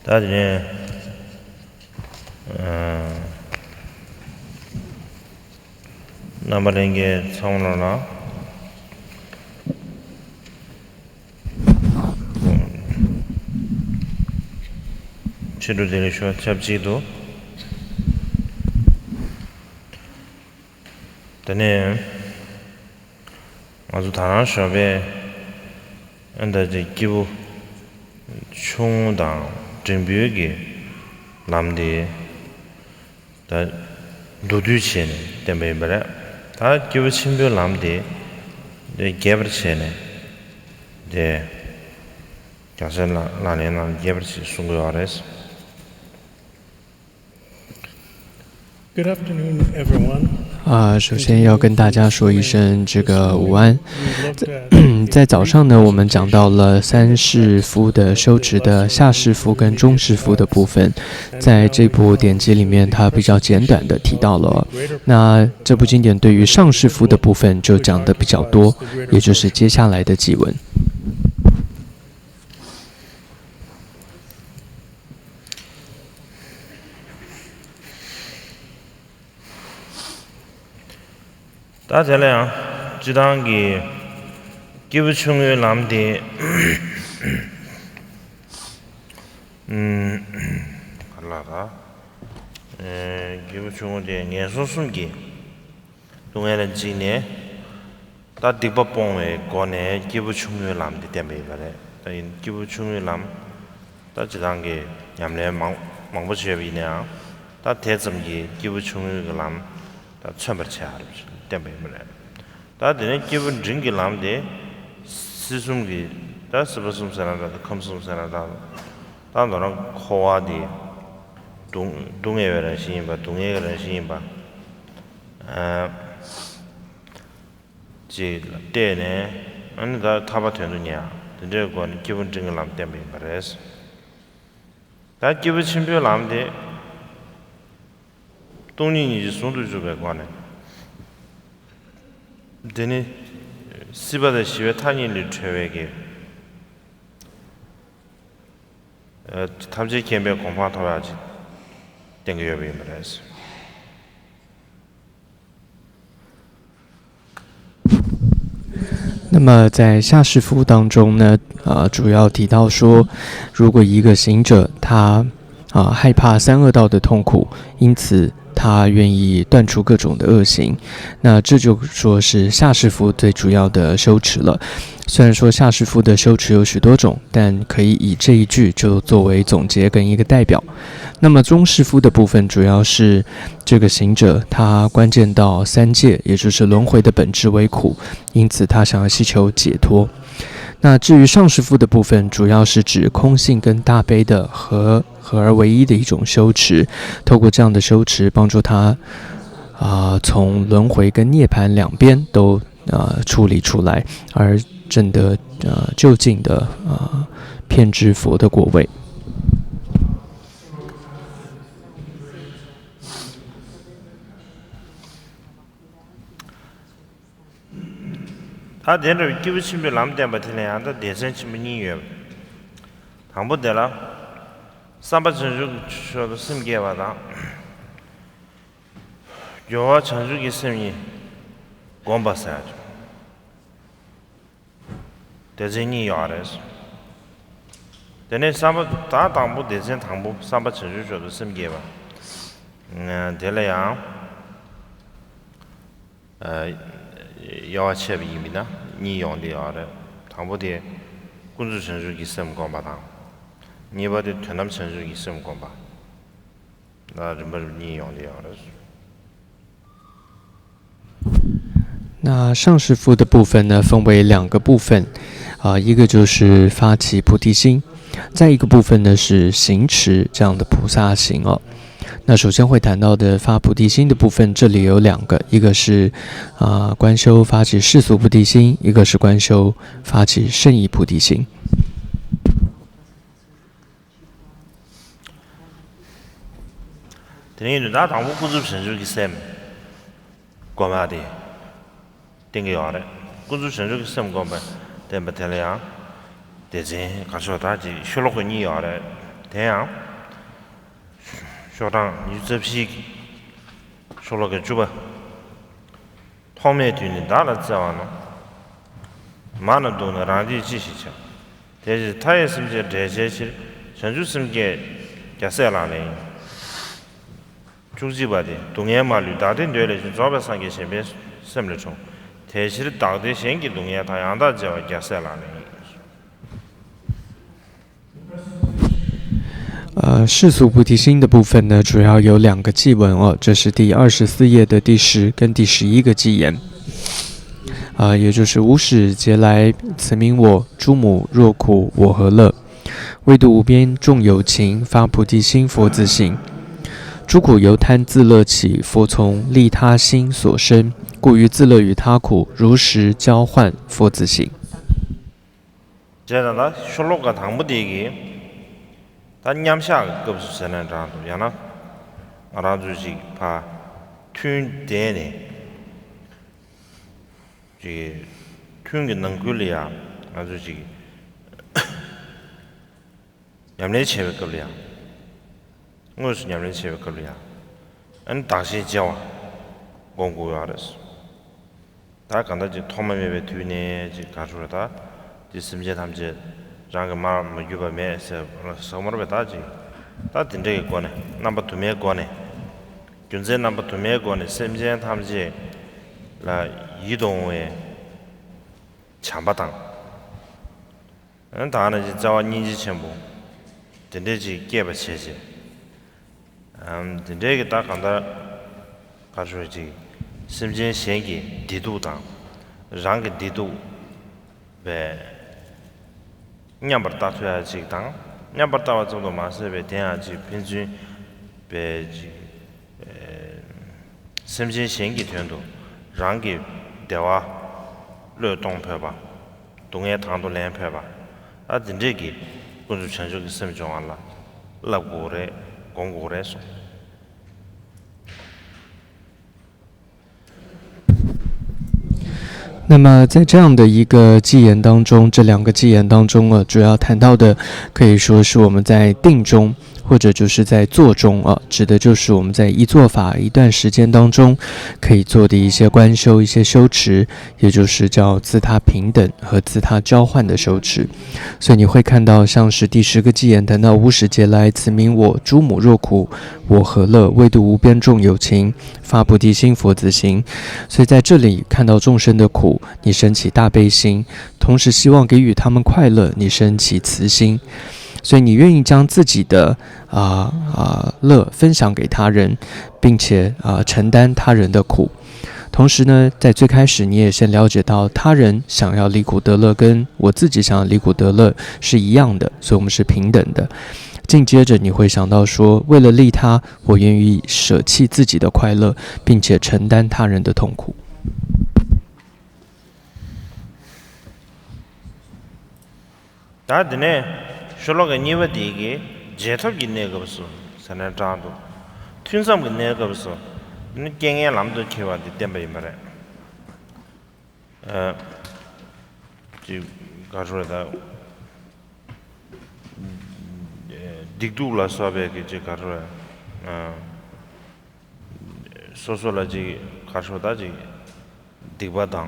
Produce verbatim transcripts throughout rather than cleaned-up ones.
ད་དེ་ནས་རྣམ་པ་ལྷན་རྒྱས་ཚང་མ་ལ། ཕྱི་དྲོ་བདེ་ལེགས་ཞུ། ཆབས་ཅིག་ཏུ། དེ་ནས་ང་ཚོ་ད་རང་ཞོགས་པའི་ཨ་ད་ཅིག་སྐྱེས་བུ་ཆུང་ངུ་དང་འབྲིང་པོའི་གི་ལམ་དེ་ད་མདོར་བསྡུས་བྱས་ནས་བསྟན་པ་ཡིན་པ་རེད། ད་སྐྱེས་བུ་ཆེན་པོའི་ལམ་དེ་དེ་རྒྱས་པར་བྱས་ནས་དེ་རྒྱལ་སྲས་ལག་ལག་ལེན་ནང་རྒྱས་པར་བྱས་གསུང་གི་ཡོད་རེད། Good afternoon, everyone. 啊，首先要跟大家说一声这个午安。在在早上呢，我们讲到了三世夫的修持的下士夫跟中士夫的部分，在这部典籍里面，它比较简短的提到了。那这部经典对于上士夫的部分就讲的比较多，也就是接下来的几文。 ད་དེ་ལ་ཡང་སྤྱི་བཏང་གི་སྐྱེས་བུ་ཆུང་ངུའི་ལམ་དེ། ཨུམ། ག་ལ་ར། ཨེ། སྐྱེས་བུ་ཆུང་ངུ་དེ་ངན་སོང་གསུམ་གྱི་སྡུག་བསྔལ་ལ་འཇིགས་ནས། ད་སྡིག་པ་སྤོང་བའི་སྒོ་ནས་སྐྱེས་བུ་ཆུང་ངུའི་ལམ་དེ་བསྟན་པ་ཡིན་པ་རེད། ད་ཡིན་སྐྱེས་བུ་ཆུང་ངུའི་ལམ། ད་སྤྱི་བཏང་གི་ཉམས་ལེན་མང་མང་པོ་བྱས་པ་ཡིན་ནའང་། ད་དེ་ཙམ་གྱིས་སྐྱེས་བུ་ཆུང་ངུའི་གི་ལམ་ད་མཚོན་པར་བྱ་རེད་བསྟན་པ་ཡིན་པ་རེད། ད་དེ་ནས་སྐྱེས་བུ་འབྲིང་གི་ལམ་དེ། སྲིད་གསུམ་གྱི་ད་སྲིད་པ་གསུམ་ཟེར་ན་འདྲ། ད་ཁམས་གསུམ་ཟེར་ན་འདྲ། ད་མདོར་ན་འཁོར་བ་དེ་སྡུག་སྡུག་བསྔལ་བའི་རང་བཞིན་ཡིན་པ། སྡུག་བསྔལ་གྱི་རང་བཞིན་ཡིན་པ། ཨ། ཅིག་ལ་བལྟས་ནས། ཨ་ནི་ད་ཐར་པ་དོན་དུ་གཉེར་དེ་འདྲའི་སྒོ་ནས་སྐྱེས་བུ་འབྲིང་གི་ལམ་བསྟན་པ་ཡིན་པ་རེད། ད་སྐྱེས་བུ་ཆེན་པོའི་ལམ་དེ་སྟོང་ཉིད་སྙིང་རྗེ་ཟུང་དུ་འཇུག་པའི་སྒོ་ནས། དེ་ནི་སྲིད་པ་དང་ཞི་བའི་མཐའ་གཉིས་ལས་གྲོལ་བའི་གི་ཐམས་ཅད་མཁྱེན་པའི་གོ་འཕང་ཐོབ་ཡག་ཅིག་བསྟན་གྱི་ཡོད་པ་ཡིན་པ་རེད། 那么在下士夫当中呢，呃，主要提到说，如果一个行者他啊、害怕三恶道的痛苦，因此他愿意断除各种的恶行，那这就说是下士夫最主要的修持了。虽然说下士夫的修持有许多种，但可以以这一句就作为总结跟一个代表。那么中士夫的部分，主要是这个行者他关键到三界，也就是轮回的本质为苦，因此他想要祈求解脱。那至于上士夫的部分，主要是指空性跟大悲的合合而为一的一种修持，透过这样的修持，帮助他啊、从轮回跟涅槃两边都呃处理出来，而证得呃究竟的呃遍知佛的果位。 ད་དེ་འདྲ་བའི་སྐྱེས་བུ་ཆེན་པོའི་ལམ་བསྟན་པ་དེ་ལ་ཡང་ད་སྡེ་ཚན་ཆེན་པོ་གཉིས་ཡོད་པ། དང་པོ་དེ་ལ་བསམ་པ་བྱང་ཆུབ་ཀྱི་ཕྱོགས་སུ་སེམས་བསྐྱེད་པ་དང་། སྦྱོར་བ་བྱང་ཆུབ་ཀྱི་སེམས་ཉིད་བསྒོམ་པ་ཟེར་ཡ། སྡེ་ཚན་གཉིས་ཡོད་རེད། དེ་ནས་བསམ་པ་ད་དང་པོ་སྡེ་ཚན་དང་པོ་བསམ་པ་བྱང་ཆུབ་མཆོག་ཏུ་སེམས་བསྐྱེད་པ། དེ་ལ་ཡང་དབྱེ་བ་ཕྱེ་བ་ཡིན་པས་ན་གཉིས་ཡོང་བསྡད་ཡོད་རེད། དང་པོ་དེ་ཀུན་རྫོབ་བྱང་ཆུབ་ཀྱི་སེམས་བསྒོམ་པ་དང་། གཉིས་པ་དེ་དོན་དམ་བྱང་ཆུབ་ཀྱི་སེམས་བསྒོམ་པ། ལ་རིམ་པར་གཉིས་ཡོང་བསྡད་ཡོད་རེད། 那上士夫的部分呢，分为两个部分，啊，一个就是发起菩提心，再一个部分呢是行持这样的菩萨行哦。那首先会谈到的发菩提心的部分，这里有两个，一个是啊观修发起世俗菩提心，一个是观修发起圣意菩提心。 དེ་ནས་ཡིན་དུས་ད་དང་པོ་ཀུན་རྫོབ་བྱང་ཆུབ་ཀྱི་སེམས་བསྒོམ་པ་དེ་བསྟན་གྱི་ཡོད་རེད། ཀུན་རྫོབ་བྱང་ཆུབ་ཀྱི་སེམས་བསྒོམ་པ་བསྟན་པ་དེ་ལ་ཡང་སྡེ་ཚན་ག་ཚོད་ད་ཅིག་ཤོ་ལོ་ཀ་གཉིས་ཡོད་རེད། དེ་ཡང་ཤོག་གྲངས་ཉི་ཤུ་རྩ་བཞི་གི་ཤོ་ལོ་ཀ་བཅུ་པ། ཐོག་མེད་དུས་ནི་བདག་ལ་བརྩེ་བ་རྣམས། མ་ན་སྡུག་ནི་རང་བདེས་ཅི་ཞིག་བྱ། དེ་ཕྱིར་མཐའ་ཡས་སེམས་ཅན་བསྒྲལ་བྱའི་ཕྱིར། བྱང་ཆུབ་སེམས་བསྐྱེད་རྒྱལ་སྲས་ལག་ལེན་ཡིན། བཅུ་གཅིག་པ་དེ། སྡུག་བསྔལ་མ་ལུས་བདག་བདེ་འདོད་ལས་བྱུང་། རྫོགས་པའི་སངས་རྒྱས་གཞན་ཕན་སེམས་ལས་འཁྲུངས། དེ་ཕྱིར་བདག་བདེ་གཞན་གྱི་སྡུག་བསྔལ་དང་། ཡང་དག་བརྗེ་བ་རྒྱལ་སྲས་ལག་ལེན་ཡིན། 呃，世俗菩提心的部分呢，主要有两个偈文哦，这是第二十四页的第十跟第十一个偈言，啊，也就是无始劫来，慈悯我，诸母若苦，我何乐？为度无边众有情，发菩提心，佛子行。诸苦由贪自乐起，佛从利他心所生，故于自乐与他苦，如实交换，佛子行。 བྱས་ཙང་ད་ཤོ་ལོ་ཀ་དང་པོ་དེ་གི་ད་མཉམ་བཞག་གི་སྐབས་སུ་ཟེར་ན་འདྲ་འདུག་ཡང་ན་ང་རང་ཚོས་ཅིག་ཕ་ཐུན་བསྡད་ནས་ཅིག་ཐུན་གྱི་ནང་ཁུལ་ལ་ཡང་ང་ཚོས་ཅིག་ཉམས་ལེན་བྱེད་པའི་སྐབས་ལ་ཡང་། དངོས་སུ་ཉམས་ལེན་བྱེད་པའི་སྐབས་ལ་ཡང་། ཨ་ནི་བདག་གཞན་བརྗེ་བ་སྒོམ་དགོས་ཡོད་རེད། ད་གང་ལྟར་ཅིག་ཐོག་མ་མེད་པའི་དུས་ནས་ཅིག་ག་རེ་ཟེར་ད། ཅིག་སེམས་ཅན་ཐམས་ཅད་རང་གི་མར་མ་གྱུར་པ་མེད་ཟེར་ལ་ཟེར་མ་རེད་པས། ད་ཅིག་ད་དེ་འདྲ་གི་སྒོ་ནས་རྣམ་པ་དུ་མའི་སྒོ་ནས། རྒྱུ་མཚན་རྣམ་པ་དུ་མའི་སྒོ་ནས་སེམས་ཅན་ཐམས་ཅད་ལ་ཡིད་དུ་འོང་བའི་བྱམས་པ་དང་། ད་ནི་ཅིག་བརྩེ་བ་སྙིང་རྗེ་ཆེན་པོ་དེ་འདྲས་ཅིག་སྐྱེས་པ་བྱས་བྱས། ཨམ་དེ་འདྲས་ཀྱི་ད་གང་ལྟར་ག་རེ་ཟེར་ཅིག་སེམས་ཅན་གཞན་གྱི་བདེ་སྡུག་དང་རང་གི་བདེ་སྡུག་བས་མཉམ་པར་བལྟ་ཐུབ་ཡ་ཅིག་དང་། མཉམ་པར་བལྟ་བ་ཙམ་དུ་མ་ཟད་པའི་དེ་ཡང་ཅིག་ཕན་ཚུན་བས་ཅིག་སེམས་ཅན་གཞན་གྱི་དོན་དུ་རང་གི་བདེ་བ་བློས་གཏོང་ཕོད་པ། སྡུག་བསྔལ་དང་དུ་ལེན་ཕོད་པ། ཨ་དེ་འདྲས་ཀྱི་ཀུན་རྫོབ་བྱང་ཆུབ་ཀྱི་སེམས་སྦྱོང་བ་ལ་བསླབ་དགོས་རེད། སྒོམ་དགོས་རེད་གསུངས། 那么在这样的一个偈言当中，这两个偈言当中啊，主要谈到的可以说是我们在定中，或者就是在坐中啊，指的就是我们在一坐法一段时间当中可以做的一些观修、一些修持，也就是叫自他平等和自他交换的修持。所以你会看到，像是第十个偈言谈到无始劫来，慈悯我，诸母若苦，我何乐？为度无边众有情，发菩提心，佛子行。所以在这里看到众生的苦，你升起大悲心，同时希望给予他们快乐，你升起慈心。所以你愿意将自己的啊啊、乐分享给他人，并且啊、承担他人的苦。同时呢，在最开始你也先了解到他人想要离苦得乐，跟我自己想要离苦得乐是一样的，所以我们是平等的。紧接着你会想到说，为了利他，我愿意舍弃自己的快乐，并且承担他人的痛苦。 ད་དེ་ནས་ཤོ་ལོ་ཀ་གཉིས་པ་དེ་གི་རྗེས་ཐོབ་ཀྱི་གནས་སྐབས་སུ་ཟེར་ནས་དྲངས་འདུག་ཐུན་མཚམས་ཀྱི་གནས་སྐབས་སུ་ནི་རྐྱེན་ངན་ལམ་དུ་ཁྱེར་བ་འདི་བསྟན་པ་ཡིན་པ་རེད། ཨ་ཅིག་ག་རེ་ཟེར་ད། སྡིག་སྡུག་ལ་སོགས་པའི་གི་ཅིག་ག་རེ་ཟེར། ཨ། སོ་སོ་ལ་ཅིག་ག་རེ་ཟེར་ད་ཅིག་སྡིག་པ་དང་།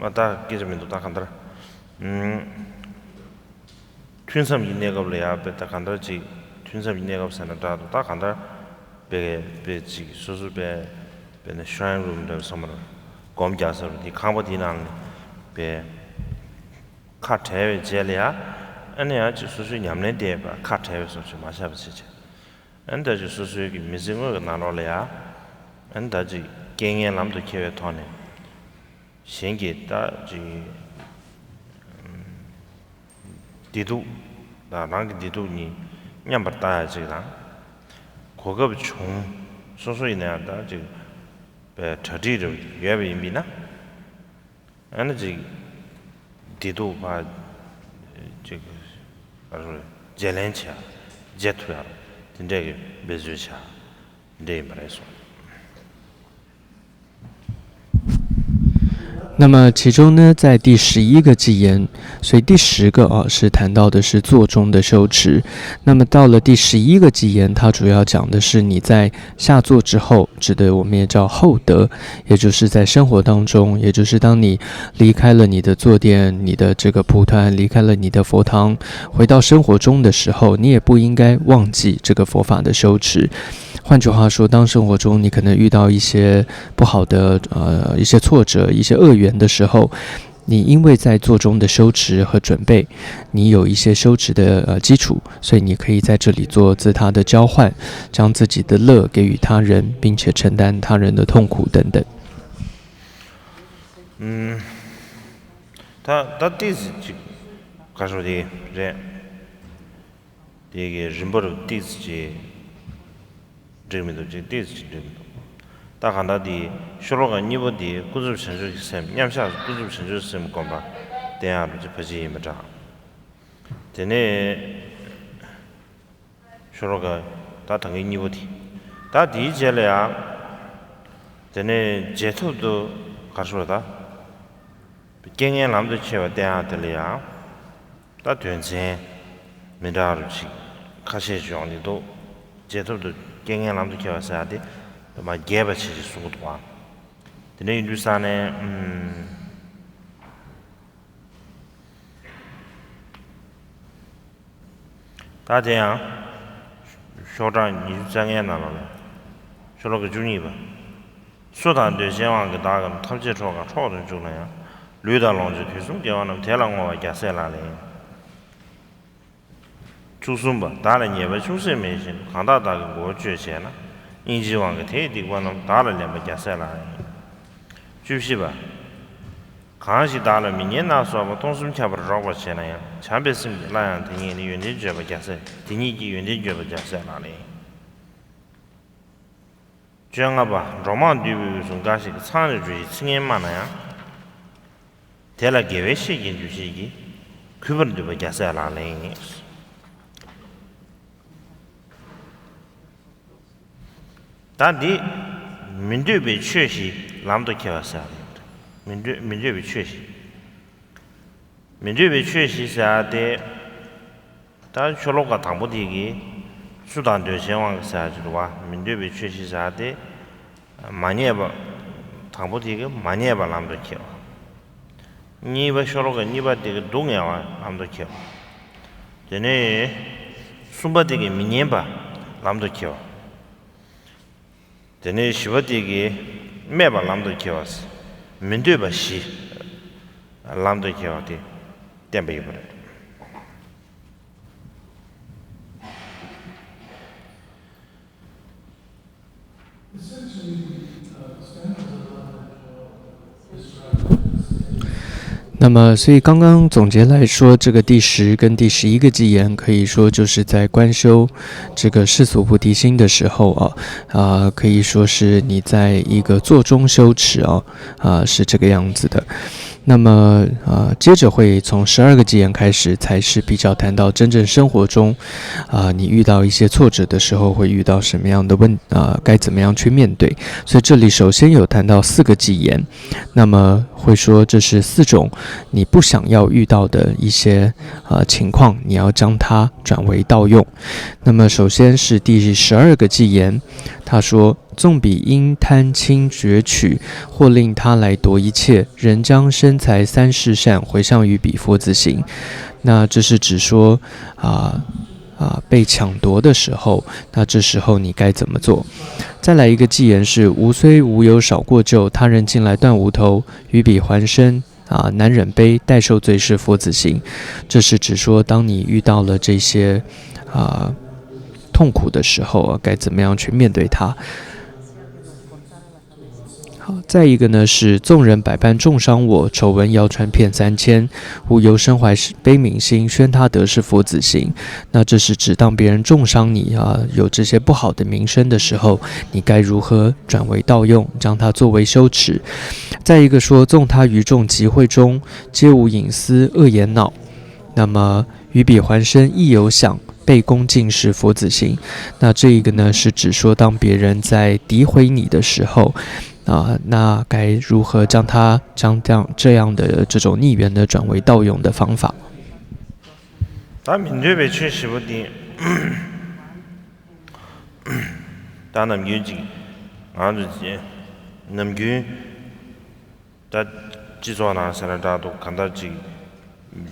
མ་ད་སྐད་ཆ་མི་འདུག་ད་གང་ལྟར། ཨུམ། ཐུན་མཚམས་ཀྱི་གནས་སྐབས་ལ་ཡ་དཔེ་ད་གང་ལྟར་ཅིག་ཐུན་མཚམས་ཀྱི་གནས་སྐབས་ཟེར་ན་འདྲ་འདུག་ད་གང་ལྟར་དཔེ་དཔེ་ཅིག་སོ་སོ་དཔེ་དཔེ་ནི་ཤོ་རན་རུམ་འདྲ་བསམ་པ་རེད། སྒོམ་རྒྱག་ས་རུ་དེ་ཁང་པ་དེའི་ནང་ནས་དཔེ་ཁ་བྲལ་བའི་རྗེས་ལ་ཡ། ཨ་ནི་ཡང་ཅིག་སོ་སོའི་ཉམས་ལེན་དེ་ཁ་བྲལ་བའི་བཟོ་ཅིག་མ་བྱས་པ་བྱེད་ཅིག་ཨ་ནི་ད་ཅིག་སོ་སོའི་གི་མི་ཚེ་དངོས་ཀྱི་ནང་ལོགས་ལ་ཡ། ཨ་ནི་ད་ཅིག་རྐྱེན་ངན་ལམ་དུ་ཁྱེར་བའི་ཐོག་ནས། གཞན་གྱི་ད་ཅིག་བདེ་སྡུག་དང་རང་གི་བདེ་སྡུག་གཉིས་མཉམ་པར་བལྟ་ཡ་ཅིག་དང་། གོ་སྐབས་བྱུང་། སོ་སོ་ཡིན་ན་ཡང་ད་ཅིག་པའི་གྲ་སྒྲིག་རེ་ཡོད་པ་ཡིན་པས་ན། ཨ་ནི་ཅིག་བདེ་སྡུག་ཕར་ཅིག་ཨ་རུ་བརྗེ་ལེན་བྱ། བརྗེ་ཐུབ་ཡ་དེ་འདྲས་ཀྱི་འབད་རྩོལ་བྱ། དེ་འདྲས་ཡིན་པ་རེད་གསུངས། 那么其中呢，在第十一个偈言，所以第十个啊是谈到的是坐中的修持。那么到了第十一个偈言，它主要讲的是你在下座之后，指的我们也叫后得，也就是在生活当中，也就是当你离开了你的坐垫、你的这个蒲团，离开了你的佛堂，回到生活中的时候，你也不应该忘记这个佛法的修持。换句话说，当生活中你可能遇到一些不好的呃一些挫折、一些恶缘的时候，你因为在坐中的修持和准备，你有一些修持的呃基础，所以你可以在这里做自他的交换，将自己的乐给予他人，并且承担他人的痛苦等等。嗯，ད་ད་ཏིས་ཅིག་ག་ཤོ་དེ་རེད། དེ་གི་རིམ་པར་ཏིས་ཅིག་འགྲིག་མི་འདུག་ཅིག་ཏིས་ཅིག་འགྲིག་མི་འདུག་ད་གང་ལྟར་དེ་ཤོ་ལོ་ཀ་གཉིས་པོ་དེ་ཀུན་རྫོབ་བྱང་ཆུབ་ཀྱི་སེམས། མཉམ་གཞག་ཀུན་རྫོབ་བྱང་ཆུབ་སེམས་སྒོམ་པ་བསྟན་ཡག་རུ་ཅིག་ཕལ་ཆེར་ཡིན་པ་འདྲ། དེ་ནས་ཤོ་ལོ་ཀ་ད་ད་གིན་གཉིས་པོ་དེ། ད་དེའི་རྗེས་ལ་ཡང་། དེ་ནས་རྗེས་ཐོབ་ཏུ་ག་རེ་ཞུ་བ་ད། རྐྱེན་ངན་ལམ་དུ་ཁྱེར་བ་བསྟན་ཡག་དེ་ལ་ཡང་། ད་དོན་ཚན་མི་འདྲ་རུ་ཅིག་ཁ་ཤས་ཤིག་ཡོང་གི་འདུག་རྗེས་ཐོབ་ཏུ་རྐྱེན་ངན་ལམ་དུ་ཁྱེར་བ་ཟེར་ཡག་དེ་མ་རྒྱས་པ་ཆེ་ཆེ་གསུང་གི་འདུག་ཨ། དེ་འདྲ་ཡིན་དུས་ས་ནས་ཨུམ། ད་དེ་ཡང་། ཤོག་གྲངས་ཉི་ཤུ་རྩ་ལྔའི་ནང་ལོགས་ལ། ཤོ་ལོ་ཀ་བཅུ་གཉིས་པ། སུ་དང་འདོད་ཆེན་དབང་གིས་བདག་གི་ཐམས་ཅད་འཕྲོག་ག་འཕྲོག་ཏུ་བཅུག་ན་ཡང་། ལུས་དང་ལོངས་སྤྱོད་དུས་གསུམ་དགེ་བ་རྣམས་དེ་ལ་བསྔོ་བ་རྒྱལ་སྲས་ལག་ལེན་ཡིན། བཅུ་གསུམ་པ། བདག་ལ་ཉེས་པ་ཅུང་ཟད་མེད་བཞིན་དུ། གང་དག་བདག་གི་མགོ་བོ་གཅོད་བྱས་ན། སྙིང་རྗེའི་དབང་གིས་དེའི་སྡིག་པ་རྣམས། བདག་ལ་ལེན་པ་རྒྱལ་སྲས་ལག་ལེན་ཡིན། བཅུ་བཞི་པ། གང་ཞིག་བདག་ལ་མི་སྙན་སྣ་ཚོགས་པ་སྟོང་གསུམ་ཁྱབ་པར་སྒྲོག་པར་བྱེད་ན་ཡང་། བྱམས་པའི་སེམས་ཀྱིས་སླར་ཡང་དེ་ཉིད་ནི། ཡོན་ཏན་བརྗོད་པ་རྒྱལ་སྲས། དེ་ཉིད་ཀྱི་ཡོན་ཏན་བརྗོད་པ་རྒྱལ་སྲས་ལག་ལེན་ཡིན། བཅོ་ལྔ་པ། འགྲོ་མང་འདུས་པའི་དབུས་སུ་འགའ་ཞིག་གིས། མཚང་རེ་བྲུས་ཤིང་ཚིག་ངན་སྨྲ་ན་ཡང་། དེ་ལ་དགེ་བའི་བཤེས་ཀྱི་འདུ་ཤེས་ཀྱིས། གུས་པར་འདུད་པ་རྒྱལ་སྲས་ལག་ལེན་ཡིན། ད་འདི། མི་འདོད་པའི་ཆོས་བཞི་ལམ་དུ་ཁྱེར་བ་ཟེར་བ་རེད། མི་འདོད་མི་འདོད་པའི་ཆོས་བཞི། མི་འདོད་པའི་ཆོས་བཞི་ཟེར་བ་དེ། ད་ཤོ་ལོ་ཀ་དང་པོ་དེ་གིས། སུ་དང་འདོད་ཆེན་དབང་གིས་ཟེར་བ་ཅིག་འདུག་བ། མི་འདོད་པའི་ཆོས་བཞི་ཟེར་བ་དེ། མ་ཉེས་པ། དང་པོ་དེ་གིས་མ་ཉེས་པ་ལམ་དུ་ཁྱེར་བ། གཉིས་པ། ཤོ་ལོ་ཀ་གཉིས་པ་དེ་གིས་སྡུག་བསྔལ་བ་ལམ་དུ་ཁྱེར་བ། དེ་ནས་གསུམ་པ་དེ་གིས་མི་སྙན་པ་ལམ་དུ་ཁྱེར་བ། དེ་ནས་བཞི་པ་དེ་གིས་སྨད་པ་ལམ་དུ་ཁྱེར་བ། མི་འདོད་པ་བཞི་ལམ་དུ་ཁྱེར་བ་དེ་བསྟན་པ་ཡིན་པ་རེད།那么，所以刚刚总结来说，这个第十跟第十一个偈言，可以说就是在观修这个世俗菩提心的时候啊，啊，可以说是你在一个坐中修持啊，啊，是这个样子的。那么，啊，接着会从十二个偈言开始，才是比较谈到真正生活中，啊，你遇到一些挫折的时候，会遇到什么样的问，啊，该怎么样去面对。所以这里首先有谈到四个偈言，那么会说这是四种你不想要遇到的一些，呃，情况，你要将它转为道用。那么首先是第十二个偈言，他说：纵彼因贪瞋攫取，或令他来夺一切，仍将身財三世善，迴向於彼佛子行。那这是指说，啊，啊，被抢夺的时候，那这时候你该怎么做？再来一个偈言是：吾虽无有少过旧，他人近来断吾头，于彼还身，啊，难忍悲，待受罪是佛子行。这是指说，当你遇到了这些，啊，痛苦的时候，该怎么样去面对它？好，再一个呢是：纵人百般重伤我，丑闻谣传遍三千， 吾犹深怀悲悯心，宣他得是佛子行。那这是指当别人重伤你啊，有这些不好的名声的时候，你该如何转为道用，将它作为修持？再一个说，纵他于众集会中，皆无隐私恶言恼，那么于彼还身亦有享，倍恭敬是佛子行。那这一个呢，是指说当别人在诋毁你的时候，啊，那该如何将它将这样这样的这种逆缘的转为盗用的方法？ ད་མི་འདོད་པའི་ཆོས་བཞི་པོ་འདི། ད་ནམ་རྒྱུན་ཅིག་ང་ཚོ་ཅི་ནམ་རྒྱུན་ད་སྤྱི་ཚོགས་ནང་ཟེར་ན་འདྲ་འདུག་གང་ལྟར་ཅིག་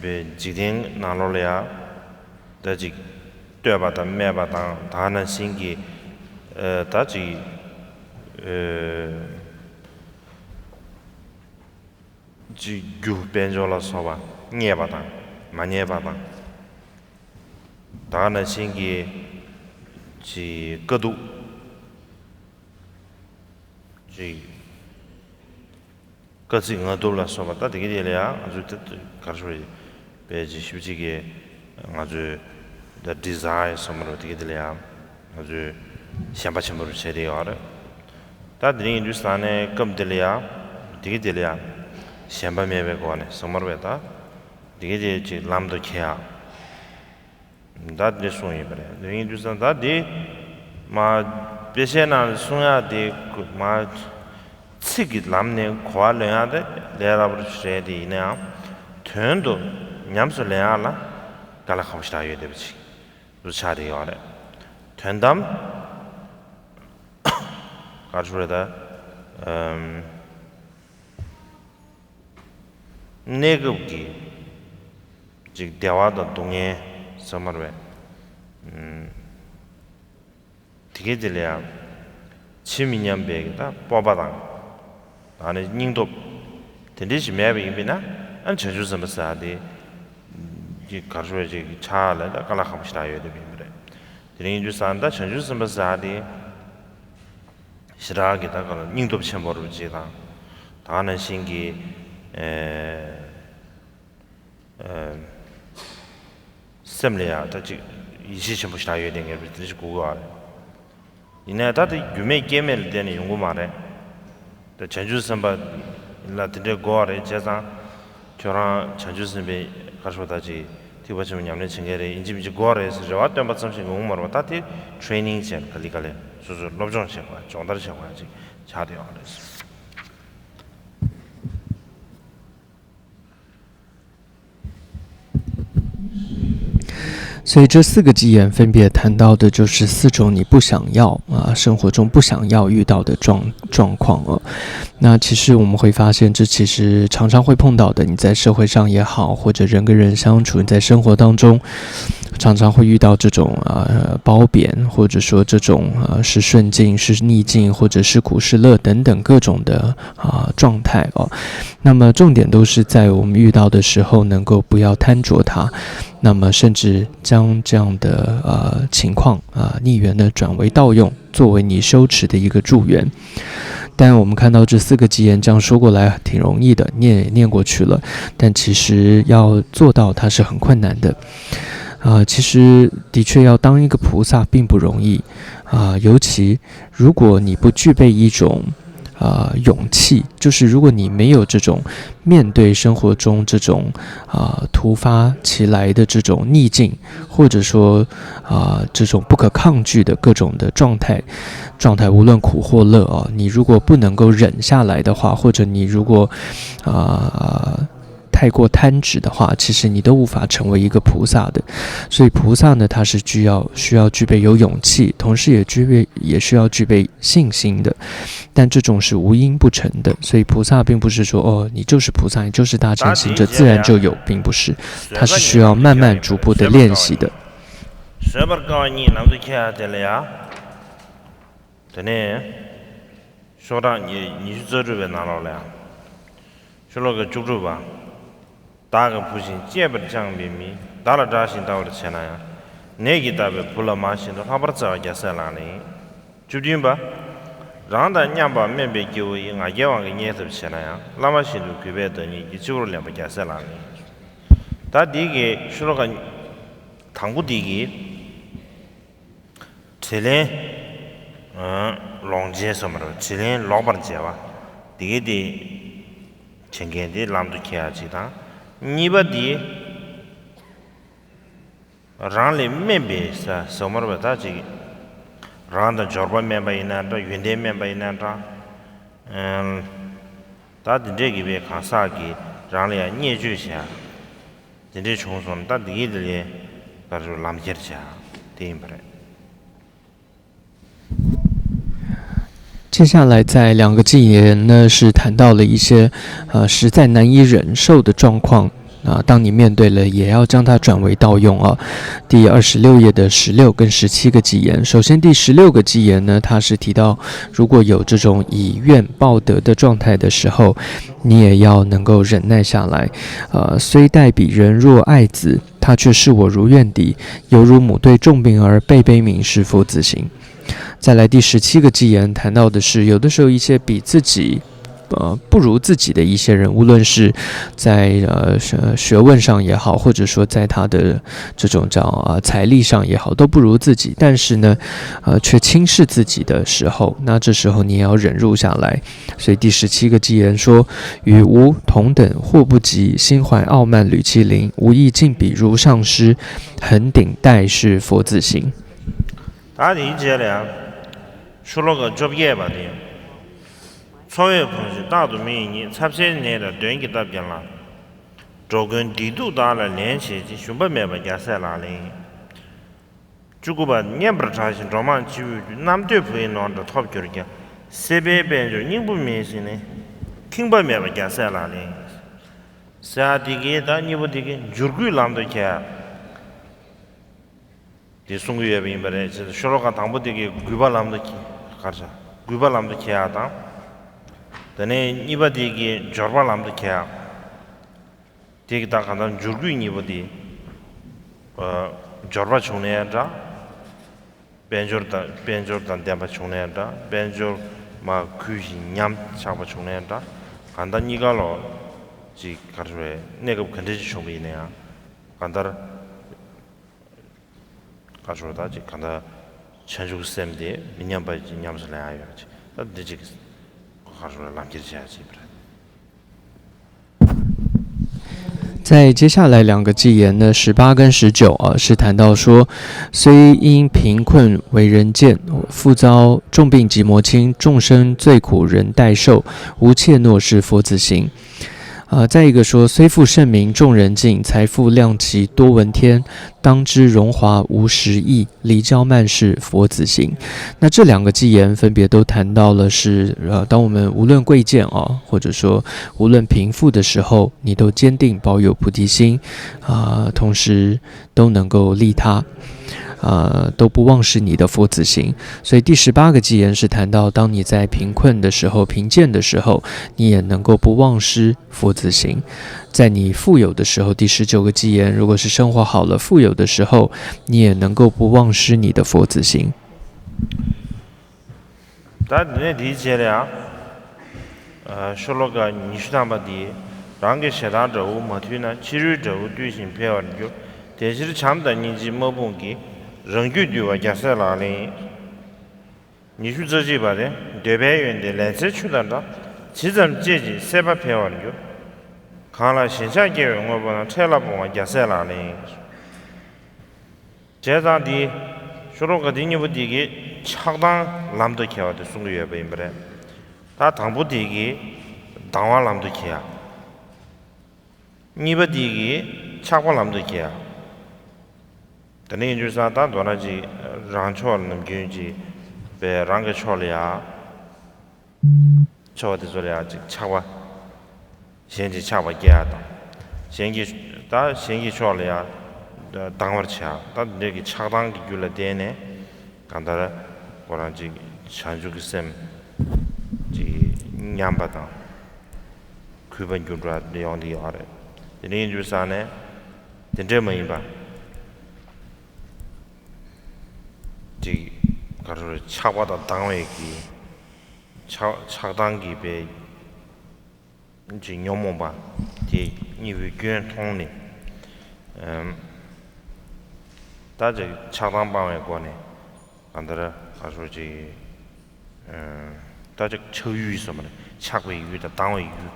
པའི་འཇིག་རྟེན་ནང་ལོགས་ལ་ཡ་ད་ཅིག་བསྟོད་པ་དང་སྨད་པ་དང་ད་ནང་བཞིན་གྱི་ཨ་ད་ཅིག་ཨ་ཅིག་རྒྱུ་དཔལ་འབྱོར་ལ་སོགས་པ་རྙེད་པ་དང་མ་རྙེད་པ་དང་། ད་ག་ནང་བཞིན་གྱི་ཅིག་དཀའ་སྡུག་ཅིག་དཀའ་ཚེགས་ངལ་དུབ་ལ་སོགས་པ་ད་དེ་ག་དེ་ལ་ཡང་ང་ཚོས་ད་ག་རེ་ཞུ་དགོས་རེད། དཔེ་ཅིག་ཞིབ་ཅིག་གིས་ང་ཚོས་ད་ཌི་ཛའི་ཡར་སོགས་པ་རུ་དེ་ག་དེ་ལ་ཡང་ང་ཚོས་ཞེན་པ་ཆེན་པོ་རུ་བྱས་བསྡད་ཡོད་རེད། ད་དེ་རིང་ཡིན་དུས་ས་ནས་སྐབས་འདི་ལ་ཡང་དེ་ག་དེ་ལ་ཡང་ཞེན་པ་མེད་པའི་སྒོ་ནས་སོ་མར་བས་ད་དེ་ག་དེ་ཅིག་ལམ་དུ་ཁྱེར་ཡག་ད་འདི་གསུངས་ཡོད་པ་རེད། དེ་ཡིན་དུས་ཙང་ད་འདི་མ་དཔེ་ཆའི་ནང་གསུང་ཡག་དེ་མ་ཚིག་གི་ལམ་ནས་གོ་བ་ལོན་ཡག་དེ་ལས་སླ་པོ་རེད་དེ། ཡིན་ནའང་དོན་དུ་ཉམས་སུ་ལེན་ཡག་ལ་དཀའ་ལས་ཁག་པོ་ཞེ་དྲག་ཡོད་བསྡད་པ་ཅིག་འདུ་ཆགས་བསྡད་ཡོད་རེད། དོན་དམ་ག་རེ་ཞུ་རེད་ད། ཨམ། གནས་སྐབས་ཀྱི་ཅིག་བདེ་བ་དང་སྡུག་བསྔལ་ཟེར་མར་བས། ཨུམ། དེ་གའི་དེ་ལ་ཡང་ཇི་མི་སྙམ་པའི་ད་སྤོབས་པ་དང་། ད་ནི་སྙིང་སྟོབས་དེ་འདྲ་ཞིག་མེད་པ་ཡིན་པས་ན། ཨ་བྱང་ཆུབ་སེམས་དཔའ་ཟེར་ཡག་དེ་ཅིག་ག་རེ་ཞུ་རེད། ཅིག་ཆགས་ལ་ད་དཀའ་ལས་ཁག་པོ་ཞེ་དྲག་ཡོད་བསྡད་པ་ཡིན་པ་རེད། དེ་རིང་ཡིན་དུས་ཙང་ད་བྱང་ཆུབ་སེམས་དཔའ་ཟེར་ཡག་དེ་ཞེ་དྲག་གི་ད་ག་ལ་སྙིང་སྟོབས་ཆེན་པོ་རུ་ཅིག་དང་། ད་ག་ནང་བཞིན་གྱི་ཨེ་ཨེ་སེམས་ལ་ཡང་ད་ཅིག་ཡིད་ཆེས་ཆེན་པོ་ཞེ་དྲག་ཡོད་དེ་ངེས་པར་དེ་འདྲ་ཞིག་དགོས་ཀྱི་ཡོད་རེད། ཡིན་ནའི་ད་དེ་རྒྱུ་མེད་རྐྱེན་མེད་ལ་བརྟེན་ནས་ཡོང་གི་མ་རེད། ད་བྱང་ཆུབ་སེམས་དཔའ་ལ་དེ་འདྲའི་དགོས་པ་རེད། བྱས་ཙང་ཁྱོད་རང་བྱང་ཆུབ་སེམས་དཔའི་ག་རེ་ཞུ་ད་ཅིག་ཐེག་པ་ཆེན་པོ་ཉམས་ལེན་བྱེད་མཁན་རེད། ཡིན་གཅིག་མིན་གཅིག་དགོས་པ་རེད་ཟེར་རེ་བ་བཏོན་པ་ཙམ་ཞིག་ཡོང་གི་མ་རེད་པ། ད་དེ་ཊེ་རེ་ནིང་བྱས་ནས་ག་ལེ་ག་ལེ་སོ་སོས་སློབ་སྦྱོང་བྱེད་དགོས། སྦྱོང་བརྡར་བྱེད་དགོས་ཅིག་ཆགས་བསྡད་ཡོད་རེད། 所以这四个箴言分别谈到的就是四种你不想要啊，生活中不想要遇到的状状况啊。那其实我们会发现，这其实常常会碰到的，你在社会上也好，或者人跟人相处，你在生活当中常常会遇到这种啊褒贬，或者说这种啊是顺境、是逆境，或者是苦是乐等等各种的啊状态哦。那么重点都是在我们遇到的时候，能够不要贪着它，那么甚至将这样的呃情况啊、呃、逆缘的转为盗用，作为你修持的一个助缘。但我们看到这四个箴言这样说过来挺容易的，念也念过去了，但其实要做到它是很困难的。啊、其实的确要当一个菩萨并不容易啊、尤其如果你不具备一种啊、勇气，就是如果你没有这种面对生活中这种啊、突发其来的这种逆境，或者说啊、这种不可抗拒的各种的状态，状态无论苦或乐啊，你如果不能够忍下来的话，或者你如果啊、太过贪执的话，其实你都无法成为一个菩萨的。所以菩萨呢，他是需要需要具备有勇气，同时也具备也需要具备信心的。但这种是无因不成的，所以菩萨并不是说哦，你就是菩萨，你就是大乘行者，自然就有，并不是，它是需要慢慢逐步的练习的。 བཟོད་པར་དཀའ་བ་གཉིས་ནམ་དུ་ཁྱེར་ཡག་དེ་ལ་ཡ། དེ་ནས་ཤོག་གྲངས་ཉི་ཉི་ཤུ་རྩ་དྲུག་པའི་ནང་ལོགས་ལ་ཡ། ཤོ་ལོ་ཀ་བཅུ་དྲུག་པ། བདག་གི་བུ་བཞིན་གཅེས་པར་བསྐྱངས་པའི་མི། བདག་ལ་དགྲ་བཞིན་ལྟ་བར་བྱས་ན་ཡང་། ནད་ཀྱིས་བཏབ་པའི་བུ་ལ་མ་བཞིན་དུ། ལྷག་པར་བརྩེ་བ་རྒྱལ་སྲས་ལག་ལེན་ཡིན། བཅུ་བདུན་པ། རང་དང་མཉམ་པར་སྨོན་པའི་སྐྱེ་བོ་ཡི། ང་རྒྱལ་དབང་གིས་བརྙས་ཐབས་བྱས་ན་ཡང་། བླ་མ་བཞིན་དུ་གུས་པས་བདག་ཉིད་ཀྱི། སྤྱི་བོར་ལེན་པ་རྒྱལ་སྲས་ལག་ལེན་ཡིན། ད་འདི་གི་ཤོ་ལོ་ཀ་དང་པོ་འདི་གི་དྲིན་ལན་ལོག་འཇལ་ཟེར་མ་རེད། དྲིན་ལན་ལོག་པར་འཇལ་བ་འདི་གི་དེ་བྱེད་མཁན་དེ་ལམ་དུ་ཁྱེར་ཡག་ཅིག་དང་། གཉིས་པ་འདི། རང་ལ་སྨན་པའི་ས་ཟེར་མར་བ་ད་ཅིག་རང་དང་འབྱོར་པ་སྨན་པ་ཡིན་ན་འདྲ། ཡོན་ཏན་སྨན་པ་ཡིན་ན་འདྲ། ཨེམ། ད་འདི་འདྲས་ཀྱི་བའི་གང་ཟག་གིས་རང་ལ་ཡང་བརྙས་བཅོས་བྱས། འདི་འདྲས་བྱུང་སོང་ན་ད་འདི་གི་དེ་ལས་ག་རེ་ལམ་ཁྱེར་བྱས། དེ་ཡིན་པ་རེད། 接下来在两个箴言呢，是谈到了一些呃实在难以忍受的状况。啊，当你面对了，也要将它转为盗用啊。第二十六页的十六跟十七个箴言，首先第十六个箴言呢，它是提到，如果有这种以怨报德的状态的时候，你也要能够忍耐下来。呃，虽待彼人若爱子，他却视我如怨敌，犹如母对重病儿，辈辈名是父子心。再来第十七个箴言，谈到的是有的时候一些比自己呃不如自己的一些人，无论是在呃学学问上也好，或者说在他的这种叫啊财力上也好，都不如自己，但是呢，呃却轻视自己的时候，那这时候你也要忍辱下来。所以第十七个箴言说：与无同等祸不及，心怀傲慢履其邻，无意近彼如丧尸，恒顶待是佛子行。 ད་དེའི་རྗེས་ལ་ཡང་། ཤོ་ལོ་ཀ་བཅོ་བརྒྱད་པ་དེ། འཚོ་བས་ཕོངས་ཤིང་རྟག་ཏུ་མི་ཡི་ཉེས། ཚབས་ཆེན་ནད་དང་གདོན་གྱིས་བཏབ་ཀྱང་ལ། འགྲོ་ཀུན་བདེ་སྡུག་བདག་ལ་ལེན་བྱེད་ཅིང་། ཞུམ་པ་མེད་པ་རྒྱལ་སྲས་ལག་ལེན་ཡིན། བཅུ་དགུ་པ། སྙན་པར་གྲགས་ཤིང་འགྲོ་མང་སྤྱི་བོས་བསྐུལ། རྣམ་ཐོས་བུ་ཡི་ནོར་འདྲ་ཐོབ་གྱུར་ཀྱང་། སྲིད་པའི་དཔལ་འབྱོར་སྙིང་པོ་མིན་ཟེར་ནས། ཁེངས་པ་མེད་པ་རྒྱལ་སྲས་ལག་ལེན་ཡིན། ཟེར་ཡ་དེ་གའི་ད་གཉིས་པོ་དེ་གའི་འབྱོར་རྒུད་ལམ་དུ་ཁྱེར་ཡ། དེ་གསུང་གི་ཡོད་པ་ཡིན་པ་རེད། ཅེས་ཤོ་ལོ་ཀ་དང་པོ་དེ་གའི་རྒུད་པ་ལམ་དུ་ཁྱེར་གར་བྱ། རྒུད་པ་ལམ་དུ་ཁྱེར་ཡ་དང་། དེ་ནས་གཉིས་པ་དེ་གའི་འབྱོར་པ་ལམ་དུ་ཁྱེར་ཡ། དེ་གི་ད་གང་ལྟར་འབྱོར་རྒུད་གཉིས་པོ་དེ། འབྱོར་པ་བྱུང་ནའི་འདྲ། དཔལ་འབྱོར་དང་དཔལ་འབྱོར་དང་ལྡན་པ་བྱུང་ནའི་འདྲ། དཔལ་འབྱོར་མ་གུས་ཤིང་ཉམས་ཆག་པ་བྱུང་ནའི་འདྲ། གང་ལྟར་གཉིས་ཀ་ལོ། ཅིག་གར་བའི་གནས་སྐབས་ག་འདྲ་ཞིག་བྱུང་བ་ཡིན་ན་ཡང་། གང་ལྟར། ཁ་ཤོར་ད་ཅིག་གང་ལྟར་བྱང་ཆུབ་སེམས་དེ་མི་ཉམས་པ་ཅིག་ཉམས་སུ་ལེན་ཡ་ཡོད་ཅིག་ད་འདི་ཅིག་ཁ་ཤོར་ལམ་ཁྱེར་བྱེད་ཡ་ཅིག་པ་རེད། 在接下来两个箴言呢，十八跟十九啊，是谈到说，虽因贫困为人贱，复遭重病即磨轻，众生最苦人代受，无怯懦是佛子行。呃，再一个说，虽负盛名众人敬，财富量其多闻天，当知荣华无实益，离娇慢是佛子行。那这两个箴言分别都谈到了是，呃，当我们无论贵贱啊，或者说无论贫富的时候，你都坚定保有菩提心，啊、同时都能够利他。呃，都不忘失你的佛子行。所以第十八个箴言是谈到，当你在贫困的时候、贫贱的时候，你也能够不忘失佛子行。在你富有的时候，第十九个箴言，如果是生活好了、富有的时候，你也能够不忘失你的佛子行。 ད་དེ་ནས་དེའི་རྗེས་ལ་ཡང་། ཤོ་ལོ་ཀ་ཉི་ཤུ་ཐམ་པ་འདི། རང་གི་ཞེ་སྡང་དགྲ་བོ་མ་ཐུལ་ན། ཕྱི་རོལ་དགྲ་བོ་བཏུལ་ཞིང་འཕེལ་བར་འགྱུར། དེ་ཕྱིར་བྱམས་དང་སྙིང་རྗེ་དམག་དཔུང་གིས། རང་རྒྱུད་འདུལ་བ་རྒྱལ་སྲས་ལག་ལེན་ཡིན། ཉི་ཤུ་རྩ་གཅིག་པ་དེ། འདོད་པའི་ཡོན་ཏན་ལན་ཚྭའི་ཆུ་དང་འདྲ། ཇི་ཙམ་སྤྱད་ཅིང་སྲེད་པ་འཕེལ་བར་འགྱུར། གང་ལ་ཞེན་ཆགས་སྐྱེ་བའི་དངོས་པོ་དང་། འཕྲལ་ལ་སྤོང་བ་རྒྱལ་སྲས་ལག་ལེན་ཡིན། བྱས་ཙང་འདི། ཤོ་ལོ་ཀ་འདི་གཉིས་པོ་འདི་གིས་ཆགས་སྡང་ལམ་དུ་ཁྱེར་བ་དེ་གསུང་གི་ཡོད་པ་ཡིན་པ་རེད། ད་དང་པོ་འདི་གིས་སྡང་བ་ལམ་དུ་ཁྱེར་ཡ། གཉིས་པ་འདི་གིས་ཆགས་པ་ལམ་དུ་ཁྱེར་ཡ། དེ་ནས་ཡིན་དུས་ཙང་ད་མདོར་ན་ཅིག་རང་ཕྱོགས་ལ་ནམ་རྒྱུན་ཅིག་པའི་རང་གི་ཕྱོགས་ལ་ཡ། ཆོ་བ་དེ་ཚོ་ལ་ཡང་ཅིག་ཆགས་པ། གཞན་གྱི་ཆགས་པ་སྐྱེ་ཡ་དང་། གཞན་གྱི། ད་གཞན་གྱི་ཕྱོགས་ལ་ཡང་སྡང་བར་བྱེད་ཡ། ད་འདི་འདྲའི་གི་ཆགས་སྡང་གི་རྒྱུ་ལ་བརྟེན་ནས། གང་ལྟར་ཁོ་རང་ཅིག་བྱང་ཆུབ་ཀྱི་སེམས་ཅིག་ཉམས་པ་དང་། གུས་པ་འགྱུར་འགྲོ་ཡ་འདི་ཡོང་གི་ཡོད་རེད། དེ་ནས་ཡིན་དུས་ཙང་ནས་དེ་འདྲས་མ་ཡིན་པ། ཅིག་ག་རེ་རེད། ཆགས་པ་དང་སྡང་བའི་གི། ཆགས་ཆགས་སྡང་གི་པའི་ཅིག་ཉོན་མོངས་པ་དེ་གཉིས་པོའི་སྐྱོན་མཐོང་ནས། ཨམ། ད་ཅིག་ཆགས་སྡང་སྤང་བའི་སྒོ་ནས་གང་ལྟར་ག་ཚོད་ཅིག་ཨམ། ད་ཅིག་ཆགས་ཡུལ་ཟེར་བ་ནི་ཆགས་པའི་ཡུལ་དང་སྡང་བའི་ཡུལ།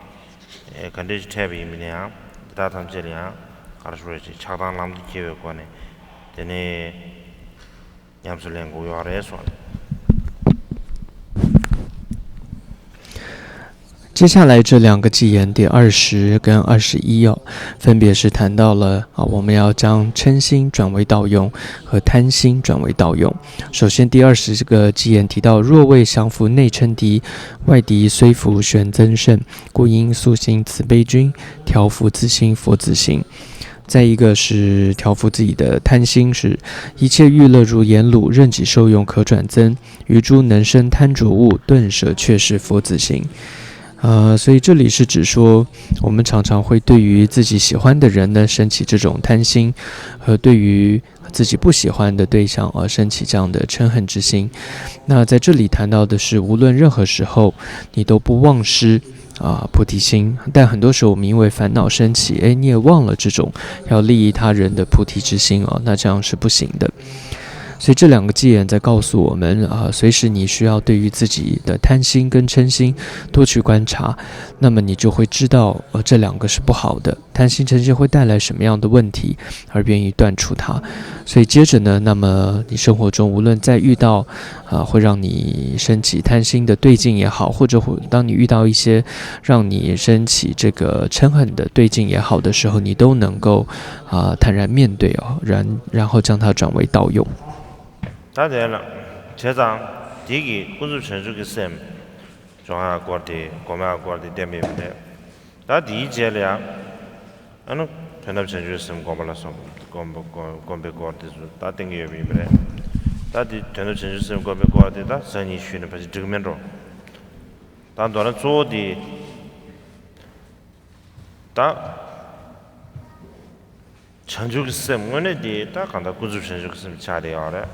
ཨེ། ག་འདྲས་ཅིག་འཕྲད་པ་ཡིན་པ་ཡིན་ན་ཡང་། འདི་དག་ཐམས་ཅད་ལ་ཡང་ག་རེ་ཟེར་ཅིག་ཆགས་སྡང་ལམ་དུ་སྐྱེ་བའི་སྒོ་ནས་དེ་ནས། ཉམས་སུ་ལེན་དགོས་ཡོད་རེད་གསུངས། 接下来这两个偈言，第二十跟二十一哦，分别是谈到了啊，我们要将嗔心转为盗用和贪心转为盗用。首先，第二十这个偈言提到：若为降伏内嗔敌，外敌虽伏旋增甚，故应速行慈悲君，调伏自心佛子行。再一个是调伏自己的贪心，是一切欲乐如颜鲁，任己受用可转增。于诸能生贪着物，顿舍却是佛子行。呃，所以这里是指说，我们常常会对于自己喜欢的人呢，升起这种贪心，和对于自己不喜欢的对象而升起这样的嗔恨之心。那在这里谈到的是，无论任何时候，你都不忘失啊，菩提心。但很多时候我们因为烦恼升起，哎，你也忘了这种要利益他人的菩提之心哦，那这样是不行的。所以这两个偈言在告诉我们啊，随时你需要对于自己的贪心跟嗔心多去观察，那么你就会知道，呃，这两个是不好的。贪心嗔心会带来什么样的问题，而愿意断除它。所以接着呢，那么你生活中无论再遇到，啊，会让你升起贪心的对境也好，或者会当你遇到一些让你升起这个嗔恨的对境也好的时候，你都能够，啊，坦然面对哦，然，然后将它转为盗用。ད་དེ་ལ་བྱས་ཙང་དེ་གི་ཀུན་རྫོབ་བྱང་ཆུབ་ཀྱི་སེམས། སྦྱོང་བའི་སྐོར་དེ། སྒོམ་པའི་སྐོར་དེ་བསྟན་པ་ཡིན་པ་རེད། ད་དེའི་རྗེས་ལ་ཡང་ཨ་ནི་དོན་དམ་བྱང་ཆུབ་སེམས་སྒོམ་པ་ལ་སོགས་སྒོམ་པ་སྒོམ་སྒོམ་པའི་སྐོར་དེ་ཚོ་ད་བསྟན་གྱི་ཡོད་པ་ཡིན་པ་རེད། ད་དེ་དོན་དམ་བྱང་ཆུབ་སེམས་སྒོམ་པའི་སྐོར་དེ་ད་ཟེར་ནས་ཞུས་ནས་ཕལ་ཆེར་འགྲིག་གི་མིན་འགྲོ། ད་མདོར་ན་གཙོ་བོ་དེ་ད། བྱང་ཆུབ་ཀྱི་སེམས་དངོས་གནས་དེ་ད་གང་ལྟར་ཀུན་རྫོབ་བྱང་ཆུབ་ཀྱི་སེམས་ཆགས་བསྡད་ཡོད་རེད།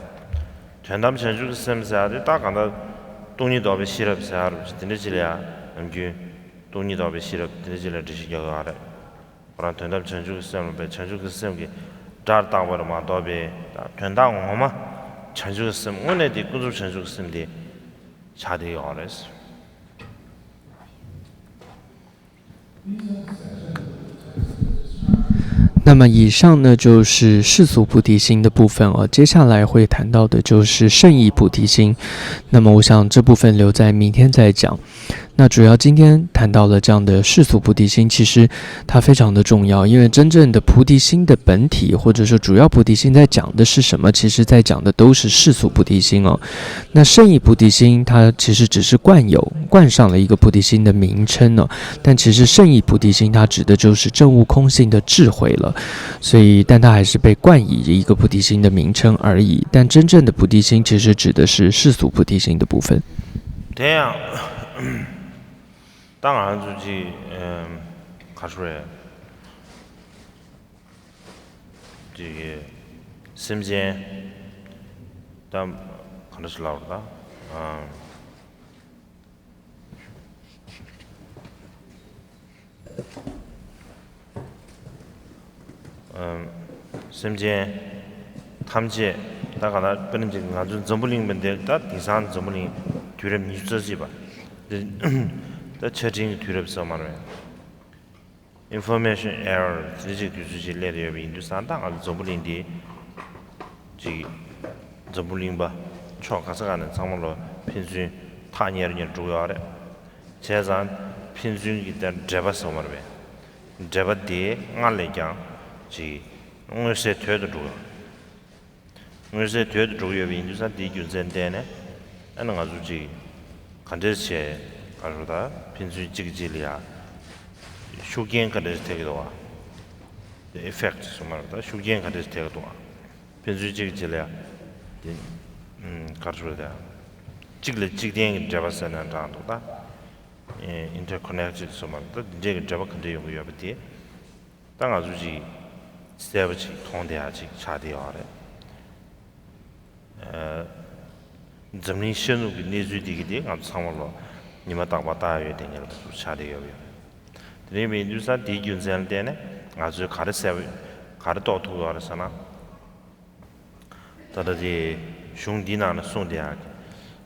དོན་དམ་བྱང་ཆུབ་ཀྱི་སེམས་ཟེར་ཡ་དེ་ད་གང་ལྟར་སྟོང་ཉིད་རྟོགས་པའི་ཤེས་རབ་ཟེར་ཡ་རུ་དེ་འདྲ་ཅིག་ལ་ཡ་ནམ་རྒྱུན་སྟོང་ཉིད་རྟོགས་པའི་ཤེས་རབ་དེ་འདྲ་ཅིག་ལ་འགྲེལ་བཤད་རྒྱག་གི་ཡོད་རེད། ཁོ་རང་དོན་དམ་བྱང་ཆུབ་ཀྱི་སེམས་ལ་བས་བྱང་ཆུབ་ཀྱི་སེམས་ཀྱི་སྒྲ་རྟག་པ་རུ་མ་རྟོགས་པའི་ད་དོན་དག་ངོ་མ་བྱང་ཆུབ་ཀྱི་སེམས་དངོས་གནས་དེ་ཀུན་རྫོབ་བྱང་ཆུབ་ཀྱི་སེམས་དེ་ཆགས་བསྡད་ཡོད་རེད། 那么以上呢，就是世俗菩提心的部分哦。接下来会谈到的就是圣意菩提心。那么我想这部分留在明天再讲。那主要今天谈到了这样的世俗菩提心，其实它非常的重要，因为真正的菩提心的本体，或者说主要菩提心在讲的是什么，其实在讲的都是世俗菩提心哦。那圣意菩提心，它其实只是冠有，冠上了一个菩提心的名称呢。但其实圣意菩提心，它指的就是证悟空性的智慧了。所以，但它还是被冠以一个菩提心的名称而已。但真正的菩提心，其实指的是世俗菩提心的部分。 དེ་ཡང་ད་ང་ཚོ་ཅིག་ཨམ། ག་རེ་ཞུ་རེད། ཅིག་སེམས་ཅན་ད་ག་འདྲ་ཞིག་ལབ་རེད་ད། ཨམ། ཨམ། སེམས་ཅན་ཐམས་ཅད་ད་ག་ལ་དཔེར་ན་ཅིག་ང་ཚོ་འཛམ་བུ་གླིང་པ་འདིར་ད་དེང་སང་འཛམ་བུ་གླིང་དུས་རབས་ཉི་ཤུ་རྩ་གཅིག་པ་འདི་ད་ཆ་འཕྲིན་གྱི་དུས་རབས་ཟེར་མ་རེད། Information Era་ཟེར་ཅིག་དུས་ཚོད་ཅིག་སླེབས་ཡོད་པ་ཡིན་དུས་ཙང་ད་ང་ཚོ་འཛམ་བུ་གླིང་འདི་ཅིག་འཛམ་བུ་གླིང་པ་ཕྱོགས་ག་ས་ག་ནས་ཚང་མ་ལོ་ཕན་ཚུན་ཐག་ཉེ་རུ་ཉེ་རུ་འགྲོ་གི་ཡོད་རེད། བྱས་ཙང་ཕན་ཚུན་གྱི་དེ་འབྲེལ་བ་ཟེར་བ་རེད་པས། འབྲེལ་བ་དེ་སྔར་ལས་ཀྱང་ཅིག་མངོན་གསལ་དོད་དུ་འགྲོ་གི་ཡོད་རེད། མངོན་གསལ་དོད་དུ་འགྲོ་གི་ཡོད་པ་ཡིན་དུས་ཙང་དེའི་རྒྱུ་མཚན་བརྟེན་ནས་ཨ་ནི་ང་ཚོ་ཅིག་ག་འདྲས་བྱས་ག་རེ་ད་ཕན་ཚུན་གཅིག་གིས་གཅིག་ལ་ཡ་ཤུགས་རྐྱེན་ག་འདྲས་ཐེབས་ཀྱི་འདུག་བ། དེ་ཨི་ཕེག་ཊི་ཟེར་མ་རེད་ད་ཤུགས་རྐྱེན་ག་འདྲས་ཐེབས་ཀྱི་འདུག་བ། ཕན་ཚུན་གཅིག་གིས་གཅིག་ལ་ཡ་དེ་ཨམ། ག་རེ་ཞུ་རེད་ད། གཅིག་ལ་གཅིག་བརྟེན་གྱི་འབྲེལ་བ་ཟེར་ན་འདྲ་འདུག་ད། ཨེ། ཨིན་ཊར་ཁོ་ནེག་ཊེཌ་ཟེར་མ་རེད་ད་འདི་འདྲས་ཀྱི་འབྲེལ་བ་ག་འདྲས་ཡོང་གི་ཡོད་པ་དེ། ད་ང་ཚོ་ཅིག་གསལ་པོ་ཅིག་མཐོང་བསྡད་ཡ་ཅིག་ཆགས་བསྡད་ཡོད་རེད། ཨ། འཛམ་གླིང་ཤར་ནུབ་ཀྱི་གནས་ཚུལ་འདི་གི་དེ་ང་ཚོ་ཚང་མ་ལོ་ཉི་མ་རྟག་པར་ལྟ་ཡ་ཡོད་དེ་ཉེ་རབས་ཚོ་ཆགས་བསྡད་ཡོད་པ་ཡོད་རེད། དེ་རིང་བའི་དུས་ས་དེའི་རྒྱུ་མཚན་ལ་བརྟེན་ནས་ང་ཚོས་ག་རེ་གསལ་པོ་ག་རེ་རྟོགས་ཐུབ་ཡོད་རེད་ཟེར་ན། ད་ལྟ་དེ་གཞུང་འདིའི་ནང་ན་གསུངས་བསྡད་ཡག་གི་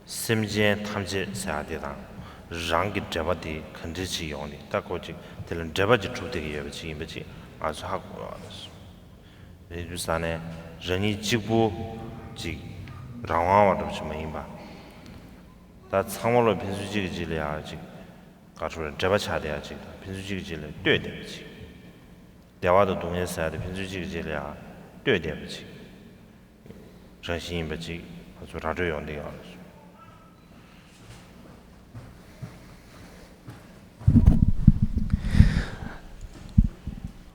སེམས་ཅན་ཐམས་ཅད་ཟེར་ཡག་དེ་དང་རང་གི་འབྲེལ་བ་དེ་ག་འདྲ་ཅིག་ཡོང་ནས་ད་ཁོ་ཅིག་དེ་ལ་འབྲེལ་བ་ཅིག་གྲུབ་བསྡད་ཀྱི་ཡོད་པ་ཅིག་ཡིན་པ་ཅིག་ང་ཚོས་ཧ་གོ་ཡོད་རེད། རེད་དུས་ས་ནས་རང་ཉིད་གཅིག་པུ་ཅིག་རང་དབང་བ་འདྲ་པོ་ཅིག་མ་ཡིན་པ། ད་ཚང་མ་ལོ་ཕན་ཚུན་གཅིག་གིས་གཅིག་ལ་ཡག་ཅིག་ག་རེ་ཟེར་འབྲེལ་བ་ཆགས་བསྡད་ཡ་ཅིག་དང་། ཕན་ཚུན་གཅིག་གིས་གཅིག་ལ་ལྟོས་བསྡད་པ་ཅིག་བདེ་བ་དང་སྡུག་བསྔལ་ཟེར་ཡ་དེ་ཕན་ཚུན་གཅིག་གིས་གཅིག་ལ་ཡང་ལྟོས་བསྡད་པ་ཅིག་རང་བཞིན་ཡིན་པ་ཅིག་ང་ཚོ་ར་སྤྲོད་ཡོང་བསྡད་ཡོད་རེད།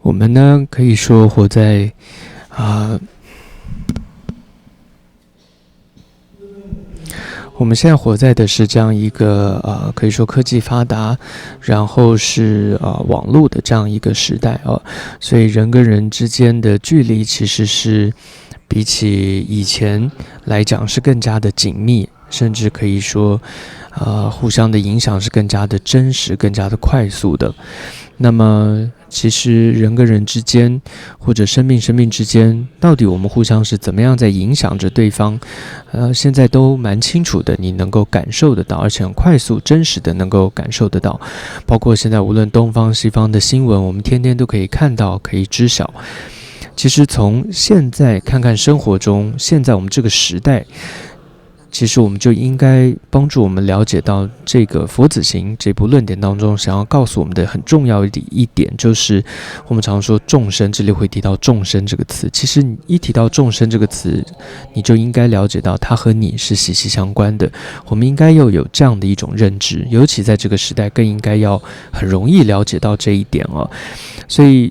我们呢，可以说活在啊、我们现在活在的是这样一个呃，可以说科技发达，然后是呃网络的这样一个时代啊，所以人跟人之间的距离其实是比起以前来讲是更加的紧密，甚至可以说，呃，互相的影响是更加的真实、更加的快速的。那么，其实人跟人之间，或者生命生命之间，到底我们互相是怎么样在影响着对方？呃，现在都蛮清楚的，你能够感受得到，而且很快速、真实的能够感受得到。包括现在无论东方西方的新闻，我们天天都可以看到，可以知晓。其实从现在看看生活中，现在我们这个时代，其实我们就应该帮助我们了解到这个佛子行这部论点当中想要告诉我们的很重要的一点，就是我们常说众生，这里会提到众生这个词。其实你一提到众生这个词，你就应该了解到它和你是息息相关的。我们应该要有这样的一种认知，尤其在这个时代，更应该要很容易了解到这一点哦。所以，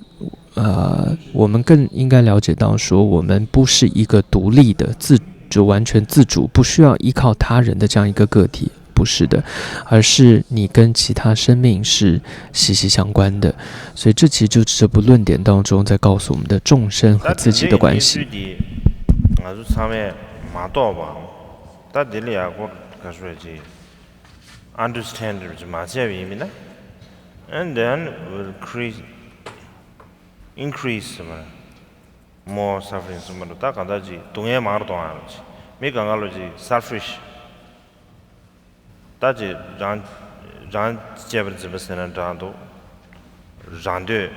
呃，我们更应该了解到说，我们不是一个独立的自，就完全自主，不需要依靠他人的这样一个个体。不是的，而是你跟其他生命是息息相关的，所以这其实就是这部论点当中在告诉我们的众生和自己的关系。ད་དེ་འདྲའི་གནས་ཚུལ་འདི་ང་ཚོ་ཚང་མས་མ་རྟོགས་པའམ། ད་དེ་ལ་ཡག་པོ་ག་རེ་ཟེར་ཅིག་understand་ཅིག་མ་བྱས་པ་ཡིན་ན། And then will increase, increase more suffering ཟེར་མ་འགྲོ། ད་གང་ལྟར་ཅིག་སྡུག་བསྔལ་མང་རུ་གཏོང་ཡ་རེད། ཅིག་མི་གང་ག་ལོ་ཅིག་selfish། ད་ཅིག་རང་རང་གཅེས་པར་འཛིན་པ་ཟེར་ན་འདྲ་འདུག་རང་འདོད་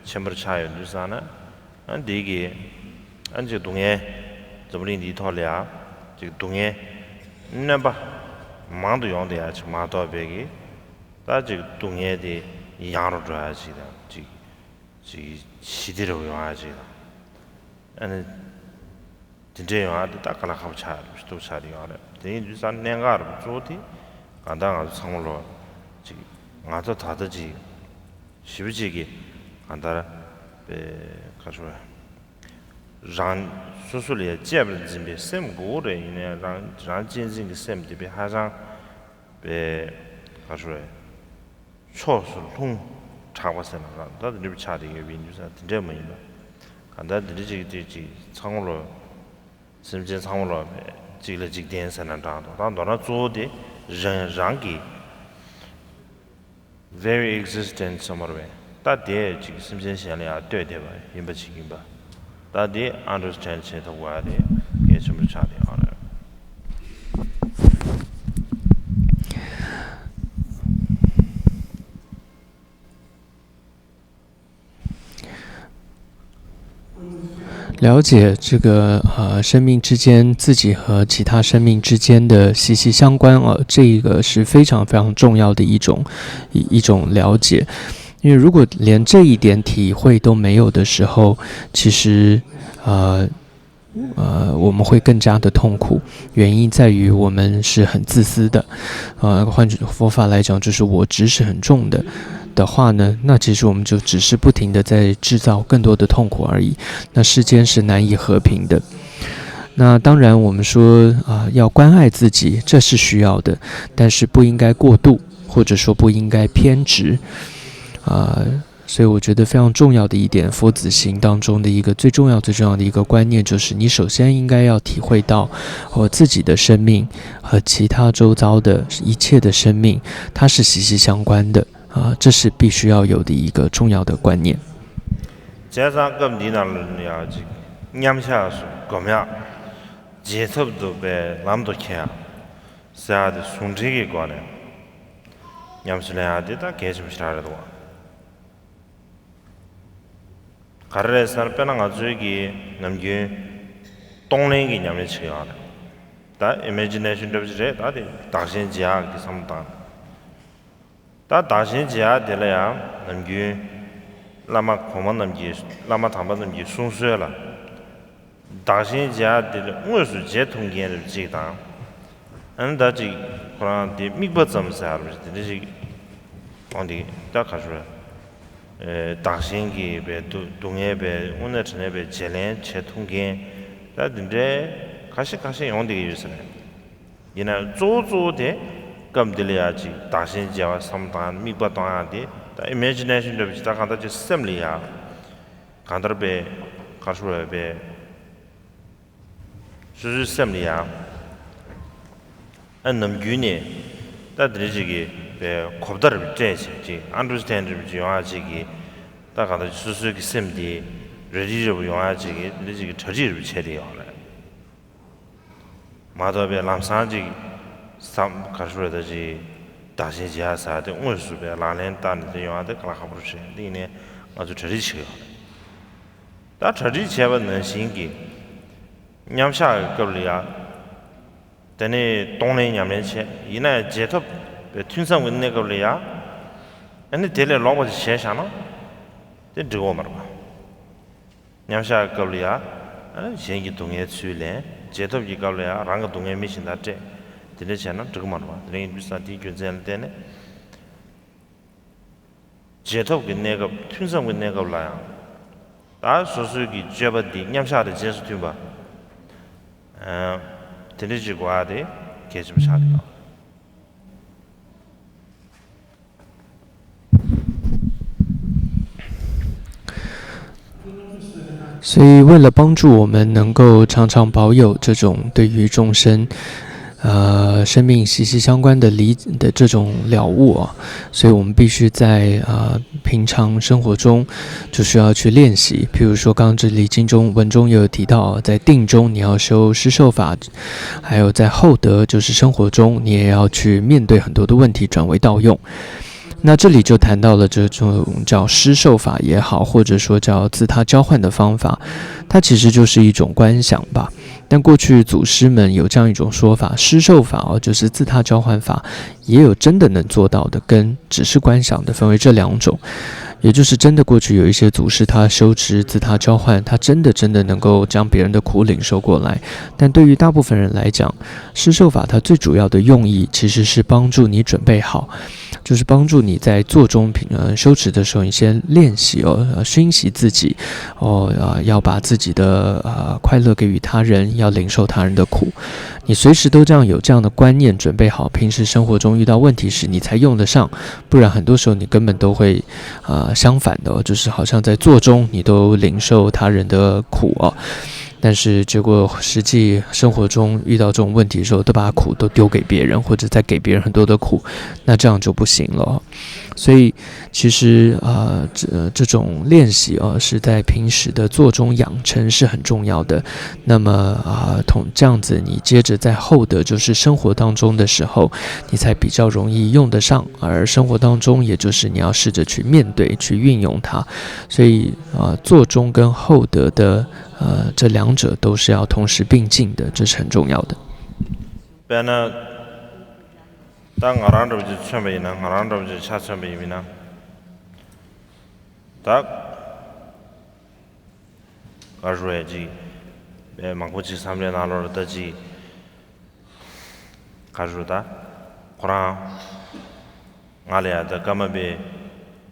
ཆེན་པོར་ཆགས་ཡོང་དུས་ཙ་ན། ཨ་འདི་གིས་ཨ་ཅིག་སྡུག་བསྔལ། འཛམ་བུ་གླིང་འདིའི་ཐོག་ལ་ཡ་ཅིག་སྡུག་བསྔལ་གནོད་པ་མང་དུ་ཡོང་བསྡད་ཡ་ཅིག་མ་གཏོགས་པའི་གི། ད་ཅིག་སྡུག་བསྔལ་དེ་ཡང་རུ་འགྲོ་ཡ་ཅིག་དང་། ཅིག་ཅིག་ཞི་བདེ་རུ་ཡོང་ཡ་ཅིག་དང་། ཨ་ནི་དེ་འདྲས་ཡོང་ཡ་དེ་ད་དཀའ་ལས་ཁག་པོ་ཆགས་རེད། ཞེ་པོ་ཆགས་བསྡད་ཡོད་རེད། དེ་ཡིན་དུས་ཙ་ན་གནད་འགག་རེད་པ། གཙོ་བོ་དེ་གང་ལྟར་ང་ཚོ་ཚང་མ་ལོ་ཅིག་ང་ཚོ་ད་ལྟ་ཅིག་ཞེ་པོ་ཅིག་གི་གང་ལྟར་པའི་ག་རེ་ཟེར། རང་སོ་སོ་ལ་ཡ་གཅེས་པར་འཛིན་པའི་སེམས་དགོས་རེད། ཡིན་ནའི་རང་རང་གཅེས་འཛིན་གྱི་སེམས་དེ་པའི་ཧ་ཅང་པའི་ག་རེ་ཟེར། ཕྱོགས་སུ་ལྷུང་དྲགས་པ་ཟེར་ན་རང་ད་དེ་འདྲ་པོ་ཆགས་བསྡད་ཡོད་པ་ཡིན་དུས་ཙ་ན་དེ་འདྲས་མ་ཡིན་པ། གང་ལྟར་དེ་འདྲ་ཅིག་དེ་ཅིག་ཚང་མ་ལོ། སེམས་ཅན་ཚང་མ་ལོ་གཅིག་ལ་གཅིག་བརྟེན་ཟེར་ན་འདྲ་འདུག་ད་མདོར་ན་གཙོ་བོ་དེ་རང་རང་གི་very existence ཟེར་མ་རེད་པས། ད་དེ་ཅིག་སེམས་ཅན་གཞན་ལ་ཡང་ལྟོས་བསྡད་པ་ཡིན་པ་ཅིག་ཡིན་པ། ད་དེ་understand བྱེད་ཐུབ་དགོས་ཡ་དེ་གལ་ཆེན་པོ་ཆགས་བསྡད་ཡོད་རེད།了解这个呃生命之间，自己和其他生命之间的息息相关，呃，这个是非常非常重要的一种一一种了解。因为如果连这一点体会都没有的时候，其实呃呃我们会更加的痛苦。原因在于我们是很自私的，呃，换句佛法来讲，就是我执是很重的。的话呢，那其实我们就只是不停的在制造更多的痛苦而已。那世间是难以和平的。那当然，我们说啊、要关爱自己，这是需要的，但是不应该过度，或者说不应该偏执啊、所以我觉得非常重要的一点，佛子行当中的一个最重要、最重要的一个观念，就是你首先应该要体会到，我自己的生命和其他周遭的一切的生命，它是息息相关的。啊，这是必须要有的一个重要的观念。 བྱས་ཙང་སྐབས་འདི་ནང་ལ་ཡང་ཅིག་མཉམ་བཞག་སུ་སྒོམ་ཡག་རྗེས་ཐོབ་ཏུ་པའི་ལམ་དུ་ཁྱེར་ཡག་ཟེར་ཡག་དེ་ཟུང་འབྲེལ་གྱི་སྒོ་ནས་ཉམས་སུ་ལེན་ཡག་དེ་ད་གལ་ཆེན་པོ་ཞེ་དྲག་རེད་འདུག་བ། ག་རེ་རེད་ཟེར་ན། དཔེར་ན་ང་ཚོའི་གི་ནམ་རྒྱུན་གཏོང་ལེན་གྱི་ཉམས་ལེན་བྱེད་ཡག་རེད། ད་ཨི་མེ་ཇི་ནེ་ཤན་འདྲ་པོ་ཅིག་རེད། ད་དེ་བདག་གཞན་བརྗེ་ཡག་གི་བསམ་བློ་བཏང་། ད་བདག་གཞན་བརྗེ་ཡག་དེ་ལ་ཡང་ནམ་རྒྱུན་བླ་མ་གོང་མ་རྣམས་ཀྱིས་བླ་མ་དམ་པ་རྣམས་ཀྱིས་གསུང་སྲོལ་ལ། བདག་གཞན་བརྗེ་ཡག་དེ་ལ་དངོས་སུ་བརྗེ་ཐུབ་མཁན་རེ་གཅིག་དང་། ཨ་ནི་ད་ཅིག་ཁོ་རང་དེ་དམིགས་པ་ཙམ་ཟེར་བ་དེ་འདྲ་ཞིག་འོང་དེ་ད་ག་ཚོད། བདག་གཞན་གྱི་བའི་སྡུག་བསྔལ་བའི་དངོས་གནས་དྲང་གནས་བའི་བརྗེ་ལེན་བྱེད་ཐུབ་མཁན་ད་དེ་འདྲའི་ཁ་ཤས་ཁ་ཤས་ཡོང་བསྡད་ཀྱི་ཡོད་ས་རེད། ཡིན་ན་གཙོ་བོ་གཙོ་བོ་དེ་སྐབས་འདི་ལ་ཡ་ཅིག་བདག་གཞན་བརྗེ་བ་བསམ་བཏང་དམིགས་པ་གཏོང་ཡག་དེ་ད་ཨི་མེ་ཇི་ནེ་ཤན་འདྲ་བ་ཅིག་ད་གང་ལྟར་ཅིག་སེམས་ལ་ཡ་གང་ལྟར་བའི་ག་ཚོད་བའི་སོ་སོའི་སེམས་ལ་ཡང་ཨ་ནམ་རྒྱུན་ནས་ད་དེ་འདྲ་ཅིག་གི་བའི་གོ་བརྡ་རེ་སྤྲད་བྱས་ཅིག་ཨན་ཌར་སི་ཊེན་ཌ་རེ་ཅིག་ཡོང་ཡག་ཅིག་གི་ད་གང་ལྟར་སོ་སོའི་གི་སེམས་དེ་རེ་ཌི་རེ་བ་ཡོང་ཡག་ཅིག་གི་དེ་འདྲ་ཅིག་གི་གྲ་སྒྲིག་རེ་བ་བྱས་ཏེ་ཡོང་རེད། མ་གཏོགས་པའི་ལམ་སང་ཅིག་བསམ་ག་ཚོད་རེ་ད་ཅིག་བདག་གཞན་བརྗེ་ཡག་ཟེར་དེ་དངོས་སུ་བའི་ལག་ལེན་བསྟར་ནས་དེ་ཡོང་ཡག་དེ་དཀའ་ལས་ཁག་པོ་རེད། དེ་ཡིན་ནའི་ང་ཚོ་གྲ་སྒྲིག་བྱེད་ཡོད་རེད། ད་གྲ་སྒྲིག་བྱས་པ་ནང་བཞིན་གྱི་མཉམ་བཞག་གི་སྐབས་ལ་ཡ། དེ་ནས་གཏོང་ལེན་ཉམས་ལེན་བྱས་ཡིན་ན་ཡང་བརྗེད་ཐབས་པའི་ཐུན་མཚམས་ཀྱི་གནས་སྐབས་ལ་ཡ། ཨ་ནི་དེ་ལས་ལོག་པ་ཞིག་བྱས་བཞག་ན་དེ་འགྲིག་གི་མ་རེད་པ། མཉམ་བཞག་གི་སྐབས་ལ་ཡ། ཨ་ནི་གཞན་གྱི་སྡུག་བསྔལ་ཚུར་ལེན། བརྗེད་ཐབས་ཀྱི་སྐབས་ལ་ཡ་རང་གི་སྡུག་བསྔལ་མི་གཞན་དག་སྤྲད། དེ་འདྲ་བྱས་ན་འགྲིག་གི་མ་རེད་པ། དེ་རིང་ཡིན་དུས་ཙང་དེའི་རྒྱུ་མཚན་ལ་བརྟེན་ནས། བརྗེད་ཐབས་ཀྱི་གནས་སྐབས་ཐུན་མཚམས་ཀྱི་གནས་སྐབས་ལ་ཡང་། ད་སོ་སོའི་གི་སྤྱོད་པ་འདི་མཉམ་བཞག་དང་རྗེས་སུ་མཐུན་པ། ཨ། དེ་འདྲ་ཅིག་དགོས་ཡག་དེ་གལ་ཆེན་པོ་ཆགས་ཀྱི་འདུག། 所以，为了帮助我们能够常常保有这种对于众生，呃，生命息息相关的理的这种了悟啊，所以我们必须在呃平常生活中就需要去练习。譬如说，刚刚这里经中文中也有提到，在定中你要修施受法，还有在厚德，就是生活中你也要去面对很多的问题，转为道用。那这里就谈到了这种叫施受法也好，或者说叫自他交换的方法，它其实就是一种观想吧。但过去祖师们有这样一种说法，施受法哦，就是自他交换法，也有真的能做到的，跟只是观想的分为这两种。也就是真的过去有一些祖师他修持自他交换，他真的真的能够将别人的苦领受过来。但对于大部分人来讲，施受法它最主要的用意其实是帮助你准备好，就是帮助你在坐中平呃修持的时候，你先练习哦，呃熏习自己哦，呃要把自己的呃快乐给予他人，要领受他人的苦。你随时都这样有这样的观念准备好，平时生活中遇到问题时你才用得上，不然很多时候你根本都会呃相反的哦，就是好像在坐中你都领受他人的苦哦。但是结果实际生活中遇到这种问题的时候，都把苦都丢给别人，或者再给别人很多的苦，那这样就不行了。所以其实啊，这这种练习啊，是在平时的坐中养成是很重要的。那么啊，同这样子，你接着在厚德，就是生活当中的时候，你才比较容易用得上。而生活当中，也就是你要试着去面对、去运用它。所以啊，坐中跟厚德的呃这两者都是要同时并进的，这是很重要的。 དཔེར་ན། ད་ང་རང་འདྲ་བོ་ཅིག་མཚོན་པ་ཡིན་ན། ང་རང་འདྲ་བོ་ཅིག་ཆ་མཚོན་པ་ཡིན་ན། ད་ག་རེ་ཞུ་ཡ་ཅིག་དཔེ་མང་པོ་ཅིག་བསམ་བློའི་ནང་ལོགས་ལ་ད་ཅིག་ག་རེ་ཞུ། ད་ཁོ་རང་ང་ལ་ཡ་ད་ཀརྨ་པའི་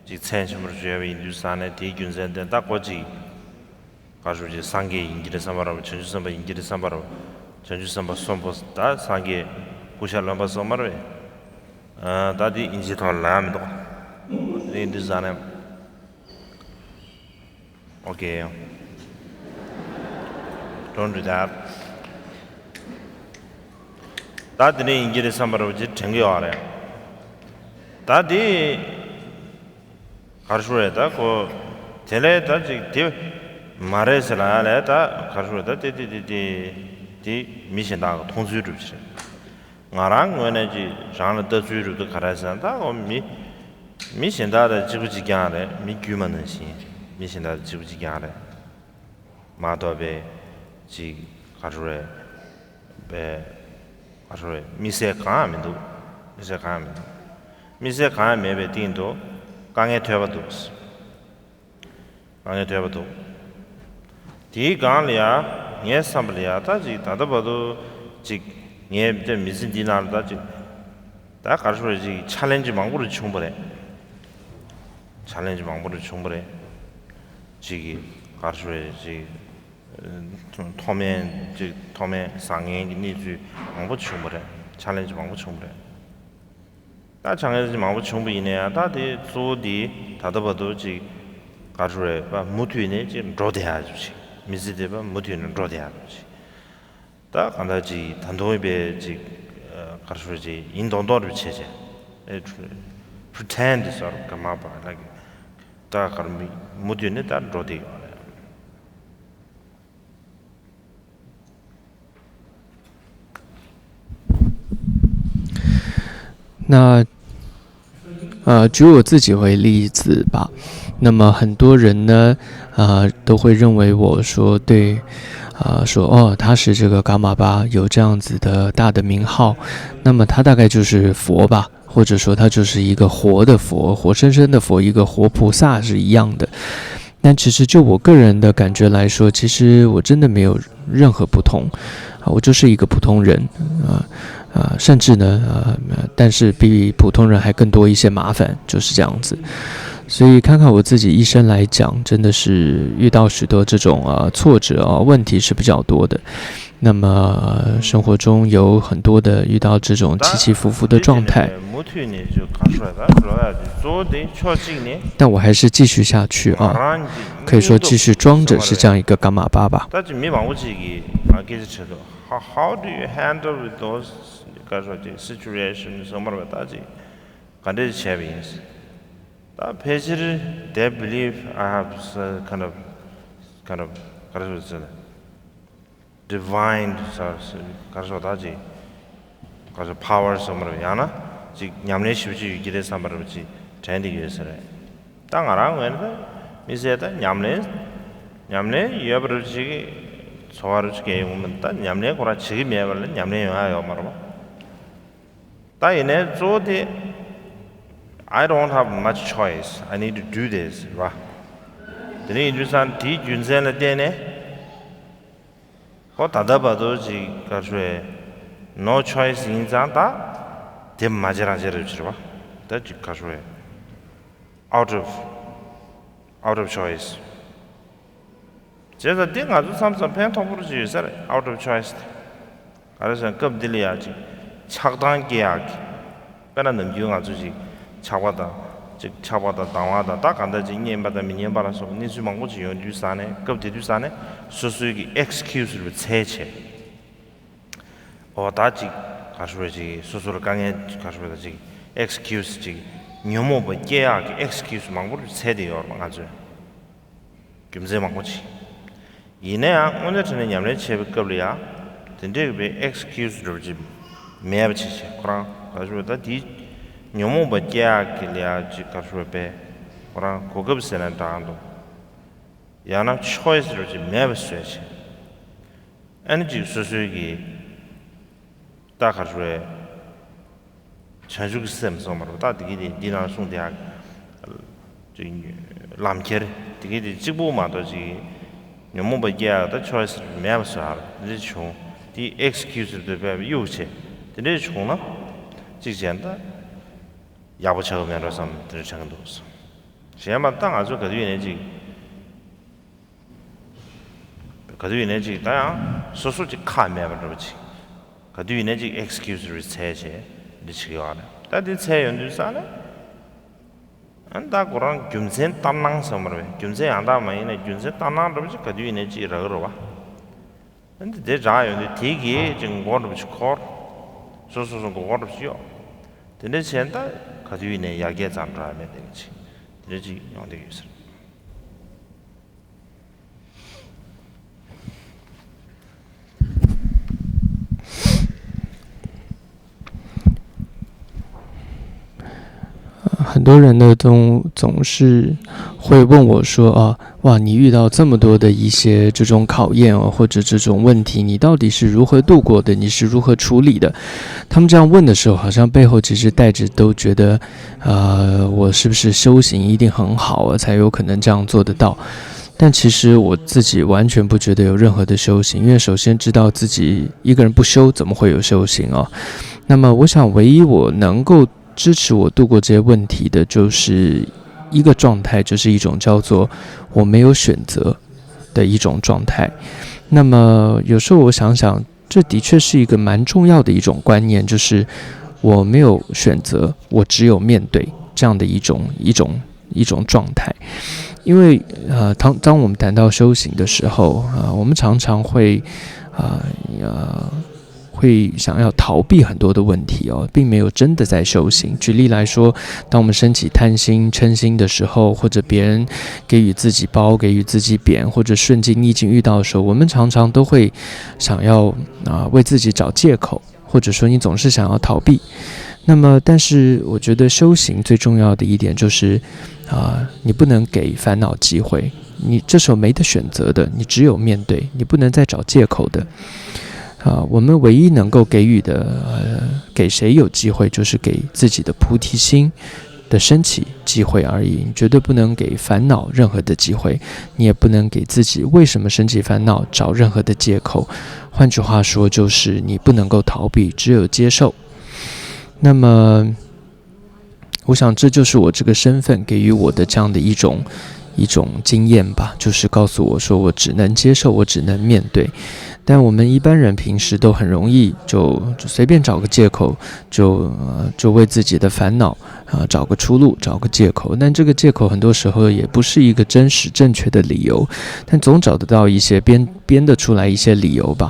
ཅིག་མཚན་ཆེན་པོར་བརྗོད་པ་ཡིན་དུས་ཙང་ནས། དེའི་རྒྱུ་མཚན་དེ་ད་ཁོ་ཅིག་ག་རེ་ཞུ། ཅིག་སངས་རྒྱས་ཡིན་གྱི་རེད་བསམ་པ་རེད་པ། བྱང་ཆུབ་སེམས་དཔའ་ཡིན་གྱི་རེད་བསམ་པ་རེད་པ། བྱང་ཆུབ་སེམས་དཔའ་གསུམ་པོ་ད་སངས་རྒྱས་སྐུ་ཤ་རློན་པ་སོགས་མ་རེད་པས། ཨ། ད་དེ་དབྱིན་ཇིའི་ཐོག་ལ་ལབ་ཡ་མི་འདུག། དེ་ཡིན་དུས་ཙང་ནས། ཨོ་ཁེ། Don't do that. ད་དེ་འདྲ་ཡིན་གྱི་རེད་བསམ་པ་རེད་པ། ཅིག་དྲན་གྱི་ཡོད་རེད། ད་དེ་ག་རེ་ཞུ་རེད། ད་ཁོ་དེ་ལས་ད་ཅིག་དེ་མ་རེད་ཟེར་ལབ་ཡ་ལས། ད་ག་རེ་ཞུ་རེད། ད་དེ་དེ་དེ་དེ་དེ་མི་གཞན་དག་གི་མཐོང་ཚུལ་འདྲ་པོ་ཅིག་རེད། ང་རང་ངོས་ནས་ཅིག་རང་ལ་ལྟ་ཚུལ་རུ་དུ་ག་རེ་ཟེར་ན། ད་འོ་མི་མི་གཞན་དག་དང་གཅིག་པ་གཅིག་རྐྱང་རེད། མི་དཀྱུས་མ་ནང་བཞིན་མི་གཞན་དག་དང་གཅིག་པ་གཅིག་རྐྱང་རེད། མ་གཏོགས་པའི་ཅིག་ག་རེ་རེད། པའི་ག་རེ་རེད། དམིགས་བསལ་གང་ཡང་མི་འདུག། དམིགས་བསལ་གང་ཡང་མི་འདུག། དམིགས་བསལ་གང་ཡང་མེད་པའི་སྟེང་དུ་དཀའ་ངལ་ཐོན་པ་འདུག་དཀའ་ངལ་ཐོན་པ་འདུག་དེའི་སྒང་ལ་ཡ་ངའི་བསམ་པ་ལ་ཡ་ད་ཅིག་ད་ལྟ་བར་དུ་ཅིག་ངའི་དེ་མི་ཚེ་འདི་ནང་ལ་ད་ཅིག་ད་ག་རེ་ཞུ་རེད། ཅིག་ཆེ་ལེན་ཇི་མང་པོ་རེ་བྱུང་བ་རེད། ཆེ་ལེན་ཇི་མང་པོ་རེ་བྱུང་བ་རེད། ཅིག་གི་ག་རེ་ཞུ་རེད། ཅིག་མཐོ་དམན་ཅིག་མཐོ་དམན་བཟང་ངན་གྱི་གནས་ཚུལ་མང་པོ་བྱུང་བ་རེད། ཆེ་ལེན་ཇི་མང་པོ་བྱུང་བ་རེད། ད་ཆེ་ལེན་ཇི་མང་པོ་བྱུང་བ་ཡིན་ན་ཡང་ད་དེ་གཙོ་བོ་དེ་ད་ལྟ་བར་དུ་ཅིག་ག་རེ་ཞུ་རེད། མུ་མཐུད་ནས་ཅིག་འགྲོ་བསྡད་ཡག་ཅིག་མི་ཚེ་འདི་མུ་མཐུད་ནས་འགྲོ་བསྡད་ཡག་ཅིག་ད་གང་ལྟར་ཅིག་ད་དུང་བས་ཅིག་ག་རེ་ཞུ་རེད། ཅིག་ཡིན་མདོག་མདོག་རེ་བྱས་བྱས་ཨེ་pretend sort of ག་མ་པ་ལ་ད་གར་མི་མུ་མཐུད་ནས་ད་འགྲོ་བསྡད་ཡོད་རེད། 那呃，举我自己为例子吧。那么很多人呢，呃，都会认为我说对，呃，说哦，他是这个伽马巴，有这样子的大的名号，那么他大概就是佛吧，或者说他就是一个活的佛，活生生的佛，一个活菩萨是一样的。但其实就我个人的感觉来说，其实我真的没有任何不同啊，我就是一个普通人啊啊，甚至呢啊，但是比普通人还更多一些麻烦，就是这样子。所以看看我自己一生来讲，真的是遇到许多这种啊挫折啊问题是比较多的。那么生活中有很多的遇到这种起起伏伏的状态，但我还是继续下去啊，可以说继续装着，是这样一个伽马巴吧。 How, how do you handle with those situation? ད་ཕལ་ཆེར་they believe I have kind of kind of divine ག་རེ་ཟེར་ད་ཅིག་ག་རེ་ཟེར་power ཟེར་མ་རེད། ཡང་ན་ཅིག་ཉམས་ལེན་ཞེ་པོ་ཅིག་ཡོད་ཀྱི་རེད་བསམ་པ་རེད། ཅིག་དྲན་བསྡད་ཀྱི་ཡོད་ས་རེད། ད་ང་རང་ངོས་ནས་ད་མི་ཟེར་ད་ཉམས་ལེན་ཉམས་ལེན་ཡོད་པ་རེད། ཅིག་ཚོར་བ་རེད། ཅིག་གས་ཡོང་མིན་ད་ཉམས་ལེན་ཁོ་རང་བྱེད་ཀྱི་མེད་པ་ལ་ཉམས་ལེན་ཡོང་ཡ་ཡོད་མ་རེད་པ། ད་ཡིན་ནའི་གཙོ་བོ་དེ་I don't have much choice. I need to do this. རེད་པ། དེ་ནས་ཡིན་དུས་ཙང་དེའི་རྒྱུ་མཚན་ལ་བརྟེན་ནས་ཁོ་ད་ལྟ་བར་དུ་ཅིག་ག་རེ་ཟེར་no choice ཡིན་ཙང་ད་དེ་མ་བྱེད་རང་བྱེད་རེད་ཅེས་རེད་པ། ད་ཅིག་ག་རེ་ཟེར་out of out of choice བྱས་ཙང་འདི་ང་ཚོ་མཚམས་མཚམས་ཕན་ཐོགས་པོ་ཅིག་ཡོད་ས་རེད། out of choice དེ་ག་རེ་ཟེར་ན་སྐབས་འདི་ལ་ཡ་ཅིག་ཆགས་སྡང་སྐྱེ་ཡག་གི། དཔེར་ན་ནམ་རྒྱུན་ང་ཚོ་ཅིག་ཆགས་པ་དང་ཅིག་ཆགས་པ་དང་སྡང་བ་དང་ད་ག་འདྲ་ཅིག་སྙན་པ་དང་མི་སྙན་པ་ལ་སོགས་པ་གནས་ཚུལ་མང་པོ་ཅིག་ཡོང་དུས་ཙང་ནས་སྐབས་དེ་དུས་ཙང་ནས་སོ་སོའི་གི་excuse རེ་བ་འཚོལ་བྱས། འོ་ད་ཅིག་ག་རེ་ཟེར་ཅིག་སོ་སོར་དཀའ་ངལ་ག་རེ་ཟེར་ད་ཅིག་excuse ཅིག་ཉོན་མོངས་པ་སྐྱེ་ཡག་གི་excuse མང་པོ་རེ་བ་འཚོལ་བསྡད་ཡོད་རེད་པ་ང་ཚོས། རྒྱུ་མཚན་མང་པོ་ཅིག་ཡིན་ན་ཡང་དངོས་གནས་དྲང་གནས་ཉམས་ལེན་བྱེད་པའི་སྐབས་ལ་ཡང་དེ་འདྲའི་བའི་excuse འདྲ་པོ་ཅིག་མེད་པ་ཅིག་བྱས། ཁོ་རང་ག་ཞུ་ད་དེའི་ཉོན་མོངས་པ་སྐྱེ་ཡག་གི་ལ་ཡག་ཅིག་ག་ཞུ་བའི་ཁོ་རང་གོ་སྐབས་ཟེར་ན་འདྲ་འདུག་ཡང་ན་choice འདྲ་པོ་ཅིག་མེད་པ་བཟོས་བྱས། ཨ་ནི་ཅིག་སོ་སོའི་གི་ད་ག་རེ་ཟེར། བྱང་ཆུབ་ཀྱི་སེམས་སོང་བར་ད་དེ་གི་དེ་འདི་ནང་གསུངས་དེ་ཡག་ཅིག་ལམ་ཁྱེར་དེ་གི་དེ་གཅིག་པུ་མ་གཏོགས་ཅིག་ཉོན་མོངས་པ་སྐྱེ་ཡག་ད་choice མེད་པ་བཟོ་ཡག་དེ་འདྲ་བྱུང་། དེ་excuse དེ་བས་གཡུག་བྱས་དེ་འདྲ་བྱུང་ན་ཅིག་བྱས་ན་ད་ཡག་པོ་ཆགས་ཀྱི་མེད་འགྲོ་བསམ་དེ་འདྲ་དྲན་གྱི་འདུག་གཞན་མ་ད་ང་ཚོ་ག་དུས་ཡིན་ནའི་ཅིག་ག་དུས་ཡིན་ནའི་ཅིག་ད་ཡང་སོ་སོ་ཅིག་ཁག་མེད་པ་འདྲ་པོ་ཅིག་ག་དུས་ཡིན་ནའི་ཅིག་excuse རེ་འཚོལ་བྱས་འདི་བྱེད་ཀྱི་ཡོད་རེད། ད་འདི་འཚོལ་ཡོང་དུས་ཙང་ནས་ཨ་ནི་ད་ཁོ་རང་རྒྱུ་མཚན་ལྟར་སྣང་ཟེར་མ་རེད། རྒྱུ་མཚན་ཡང་དག་མ་ཡིན་ན་རྒྱུ་མཚན་ལྟར་སྣང་འདྲ་པོ་ཅིག་ག་དུས་ཡིན་ནའི་ཅིག་རག་གི་རེད་པ། ཨ་ནི་དེ་རག་ཡོང་དུས་དེ་གིས་ཅིག་མགོ་འདྲ་པོ་ཅིག་འཁོར། སོ་སོ་སོ་མགོ་སྐོར་འདྲ་པོ་ཅིག་གཡོག་དེ་འདྲ་བྱས་ན་ད་ག་དུས་ཡིན་ནའི་ཡར་རྒྱས་ཙམ་འགྲོ་ཡ་མེད་དེ་གི་ཅིག་དེ་འདྲ་ཅིག་ཡོང་བསྡད་ཀྱི་ཡོད་ཟེར། 很多人呢，都总是会问我说：“啊，哇，你遇到这么多的一些这种考验啊，或者这种问题，你到底是如何度过的？你是如何处理的？”他们这样问的时候，好像背后其实带着都觉得，呃，我是不是修行一定很好啊，才有可能这样做得到？但其实我自己完全不觉得有任何的修行，因为首先知道自己一个人不修，怎么会有修行啊？那么，我想唯一我能够支持我度过这些问题的，就是一个状态，就是一种叫做我没有选择的一种状态。那么有时候我想想，这的确是一个蛮重要的一种观念，就是我没有选择，我只有面对这样的一种一种一种状态。因为呃，当当我们谈到修行的时候啊、我们常常会啊呃会想要逃避很多的问题哦，并没有真的在修行。举例来说，当我们升起贪心、嗔心的时候，或者别人给予自己褒、给予自己贬，或者顺境逆境遇到的时候，我们常常都会想要啊、为自己找借口，或者说你总是想要逃避。那么，但是我觉得修行最重要的一点就是啊、你不能给烦恼机会。你这时候没得选择的，你只有面对，你不能再找借口的。啊，我们唯一能够给予的，呃，给谁有机会，就是给自己的菩提心的升起机会而已。你绝对不能给烦恼任何的机会，你也不能给自己为什么升起烦恼找任何的借口。换句话说，就是你不能够逃避，只有接受。那么，我想这就是我这个身份给予我的这样的一种一种经验吧，就是告诉我说我只能接受，我只能面对。但我们一般人平时都很容易就就随便找个借口，就呃就为自己的烦恼啊、找个出路，找个借口。但这个借口很多时候也不是一个真实正确的理由，但总找得到一些编编得出来一些理由吧。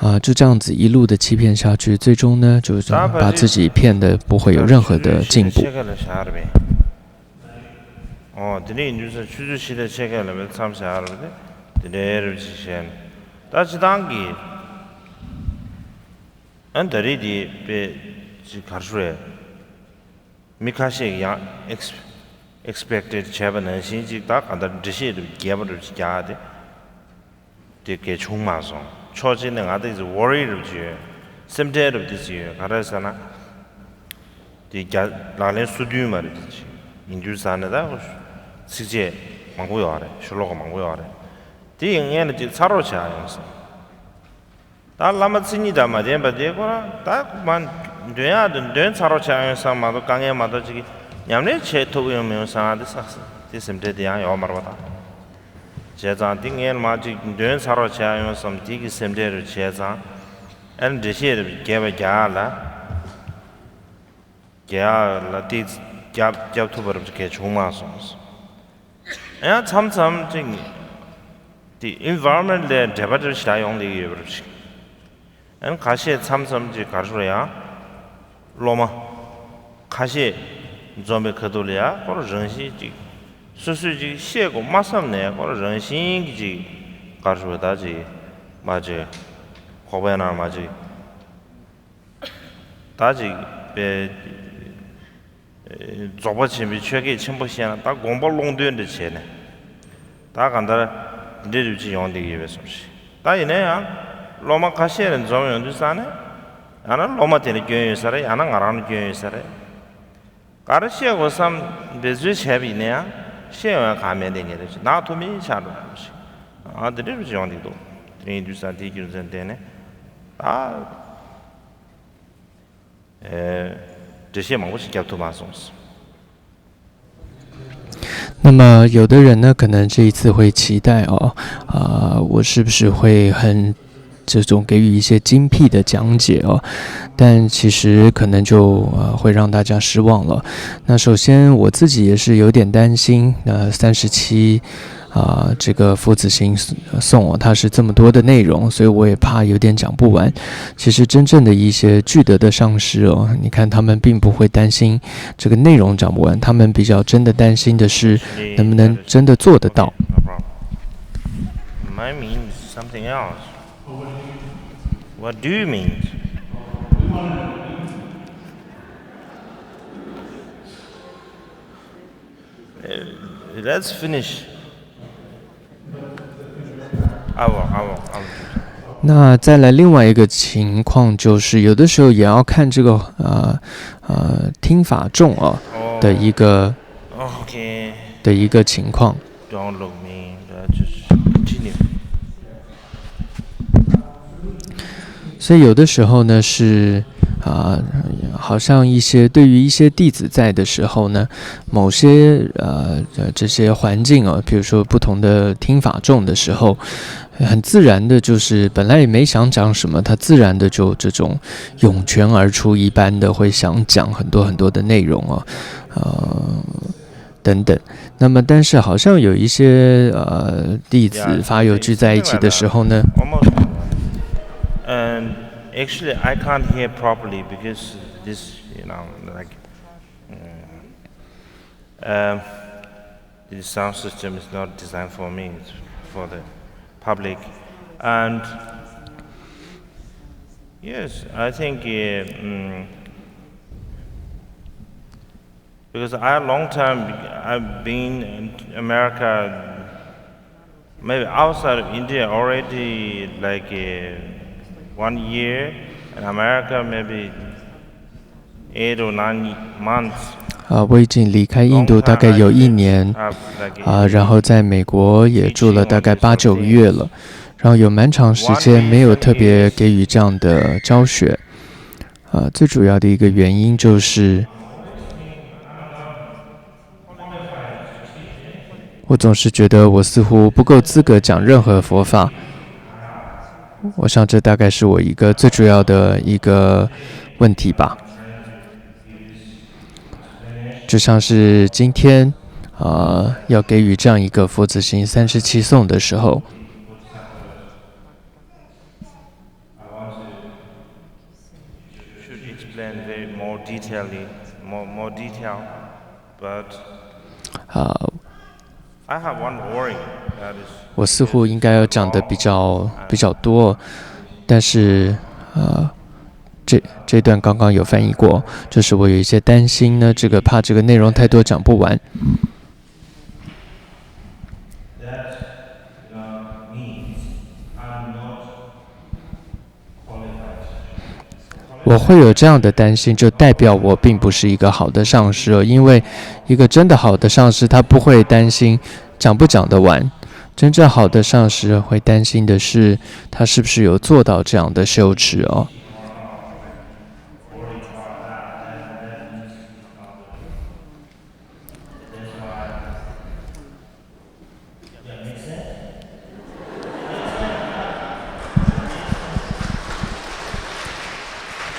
啊，就这样子一路的欺骗下去，最终呢，就是把自己骗得不会有任何的进步。ཨོ་དེ་ནས་ཡིན་དུས་ས་ཆུ་ཚོད་ཕྱེད་དང་ཕྱེད་ཀ་ལ་མཚམས་བཞག་རེད་དེ། དེ་འདྲའི་རེད་ཅིག་བཤད་ན། ད་སྤྱི་བཏང་གི་ཨ་ད་རེས་དེ་དཔེ་ཅིག་གར་ཤོར་རེད། མི་ཁ་ཤས་ཀྱིས་ཡང་ཨེགས་ཨེགས་པེག་ཊེཌ་བྱས་པ་ནང་བཞིན་ཅིག་ད་ག་འདྲ་འགྲེལ་བཤད་རེད་རྒྱས་པ་རེད་ཅིག་རྒྱག་དེ། དེ་གལ་བྱུང་མ་སོང་། ཕྱོགས་གཅིག་ནས་ང་དེ་ཙི་ཝོ་རི་རུ་ཅིག་ཡོད། སེམས་ཁྲལ་རུ་དེ་ཙི་ཡོད། ག་རེ་ཟེར་ན། དེ་རྒྱ་ལག་ལེན་སོ་བདུན་མ་རེད་དེ་ཅི་ཡིན་དུས་ཟ་ནས་ད་ཚིགས་བཅད་མང་པོ་ཡོད་རེད། ཤོ་ལོ་ཀ་མང་པོ་ཡོད་རེད། དེ་ཡིན་ངས་ལ་ཅིག་ཚར་རོགས་བྱ་ཡོང་ཟེར། ད་བླ་མ་མཚན་ཉིད་དང་མ་ལྡན་པ་དེ་ཁོ་རང་ད་མ་འདོན་ཡག་དེ་འདོན་ཚར་རོགས་བྱ་ཡོང་ཟེར་མ་གཏོགས་དཀའ་ངལ་མ་གཏོགས་ཅིག་ཉམས་ལེན་བྱེད་ཐུབ་ཡོང་མི་ཡོང་ཟེར་ང་དེ་བསམ་སོང་། དེ་སེམས་ཁྲལ་དེ་ཡང་ཡོད་མ་རེད་པ། ད་བྱས་ཙང་དེ་ངས་མ་ཅིག་འདོན་ཚར་རོགས་བྱས་ཡོང་བསམ་དེ་གི་སེམས་ཁྲལ་རུ་བྱས་ཙང་། ཨ་ནི་འགྲེལ་བཤད་རེ་རྒྱས་པ་རྒྱག་ལ། རྒྱག་ལ་དེ་རྒྱབ་རྒྱབ་ཐུབ་པ་རུ་གལ་བྱུང་མ་སོང་། ཡང་མཚམས་མཚམས་ཅིག་དེ་ཨེན་ཝའི་རོན་མེན་ཊི་ལ་འབྲེལ་བ་རེ་ཞིག་ཡོང་བསྡད་ཀྱི་ཡོད་པ་རེད། ཨན་ཁ་ཤས་མཚམས་མཚམས་ཅིག་གར་ཤོར་ཡང་། སློབ་མ་ཁ་ཤས་འཛོམས་པའི་ཁ་ཐུག་ལ་ཡང་ཁོ་རང་རང་བཞིན་ཅིག་སོ་སོས་ཅིག་བཤད་དགོས་མ་བསམ་ནས་ཁོ་རང་རང་བཞིན་གྱིས་ཅིག་གར་ཤོར་ད་ཅིག་མ་ཅིག་ཁོག་པའི་ནང་མ་ཅིག་ད་ཅིག་པའི། རྫོགས་པ་ཆེན་པོའི་ཆོས་སྐད་ཆེན་པོ་བཤད་ན་ད་དགོངས་པ་ཀློང་རྡོལ་འདྲ་བྱས་ནས། ད་གང་ལྟར་འདི་འདྲའི་རིགས་ཅིག་ཡོང་བསྡད་ཀྱི་ཡོད་པའི་བཟོ་ཞིག་ད་ཡིན་ན་ཡང་སློབ་མ་ཁ་ཤས་རེ་འཛོམས་ཡོང་དུས་ཙང་ནས། ཡང་ན་སློབ་མ་དེ་ལ་སྐྱོན་ཡོད་ས་རེད། ཡང་ན་ང་རང་ལ་སྐྱོན་ཡོད་ས་རེད། ག་རེ་བཤད་དགོས་བསམ་འབད་རྩོལ་བྱས་པ་ཡིན་ན་ཡང་བཤད་ཡོང་ཡ་གང་མེད་དེ་ངེས་རེད་ཅིག་ནག་ཐུབ་མིན་ཆགས་འགྲོ་ཡ་ཞིག་ཨ་འདི་འདྲའི་རིགས་ཅིག་ཡོང་བསྡད་འདུག་དེ་རིང་དུས་ཙང་དེའི་རྒྱུ་མཚན་བརྟེན་ནས་ད། འགྲེལ་བཤད་མང་པོ་ཞིག་རྒྱབ་ཐུབ་མ་སོང་། 那么，有的人呢，可能这一次会期待哦，啊、我是不是会很这种给予一些精辟的讲解哦？但其实可能就呃会让大家失望了。那首先我自己也是有点担心，那三十七啊，这个夫子心颂哦，它是这么多的内容，所以我也怕有点讲不完。其实真正的一些具德的上师哦，你看他们并不会担心这个内容讲不完，他们比较真的担心的是能不能真的做得到。My means something else. What do you mean? Let's finish. I will, I will, I will. 那再来另外一个情况，就是有的时候也要看这个呃呃听法众啊的一个 OK. 的一个情况。Don't look me. Let's just continue. 所以有的时候呢是啊、好像一些对于一些弟子在的时候呢，某些呃呃这些环境啊，比如说不同的听法众的时候，很自然的就是本来也没想讲什么，他自然的就这种涌泉而出一般的会想讲很多很多的内容啊，呃。等等。那么，但是好像有一些呃弟子发有聚在一起的时候呢，And actually, I can't hear properly because this, you know, like, um, the sound system is not designed for me, it's for the public. And yes, I think uh, mm, because I long time I've been in America, maybe outside of India already like uh, one year, and America maybe eight or nine months. 啊，我已经离开印度大概有一年，啊，然后在美国也住了大概八九个月了，然后有蛮长时间没有特别给予这样的教学。啊，最主要的一个原因就是，我总是觉得我似乎不够资格讲任何佛法。我想这大概是我一个最主要的一个问题吧。就像是今天，呃，要给予这样一个佛子行三十七颂的时候， should explain very more detailedly, more more detail, but 啊，I have one worry that is 我似乎应该要讲的比较比较多，但是呃，这这段刚刚有翻译过，就是我有一些担心呢，这个怕这个内容太多讲不完。 我会有这样的担心，就代表我并不是一个好的上师哦。因为一个真的好的上师，他不会担心讲不讲得完。真正好的上师会担心的是，他是不是有做到这样的修持哦。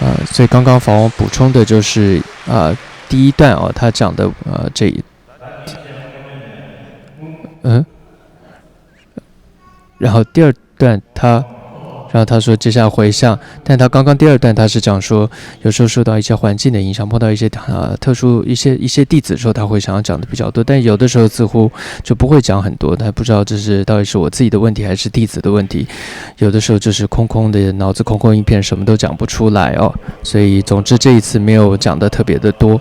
呃，所以刚刚法王补充的就是呃第一段哦，他讲的呃这一，嗯，然后第二段他，然后他说接下来回向，但他刚刚第二段他是讲说，有时候受到一些环境的影响，碰到一些呃特殊一些一些弟子的时候，他会想要讲的比较多，但有的时候似乎就不会讲很多，他不知道这是到底是我自己的问题还是弟子的问题，有的时候就是空空的脑子空空一片，什么都讲不出来哦。所以总之这一次没有讲的特别的多。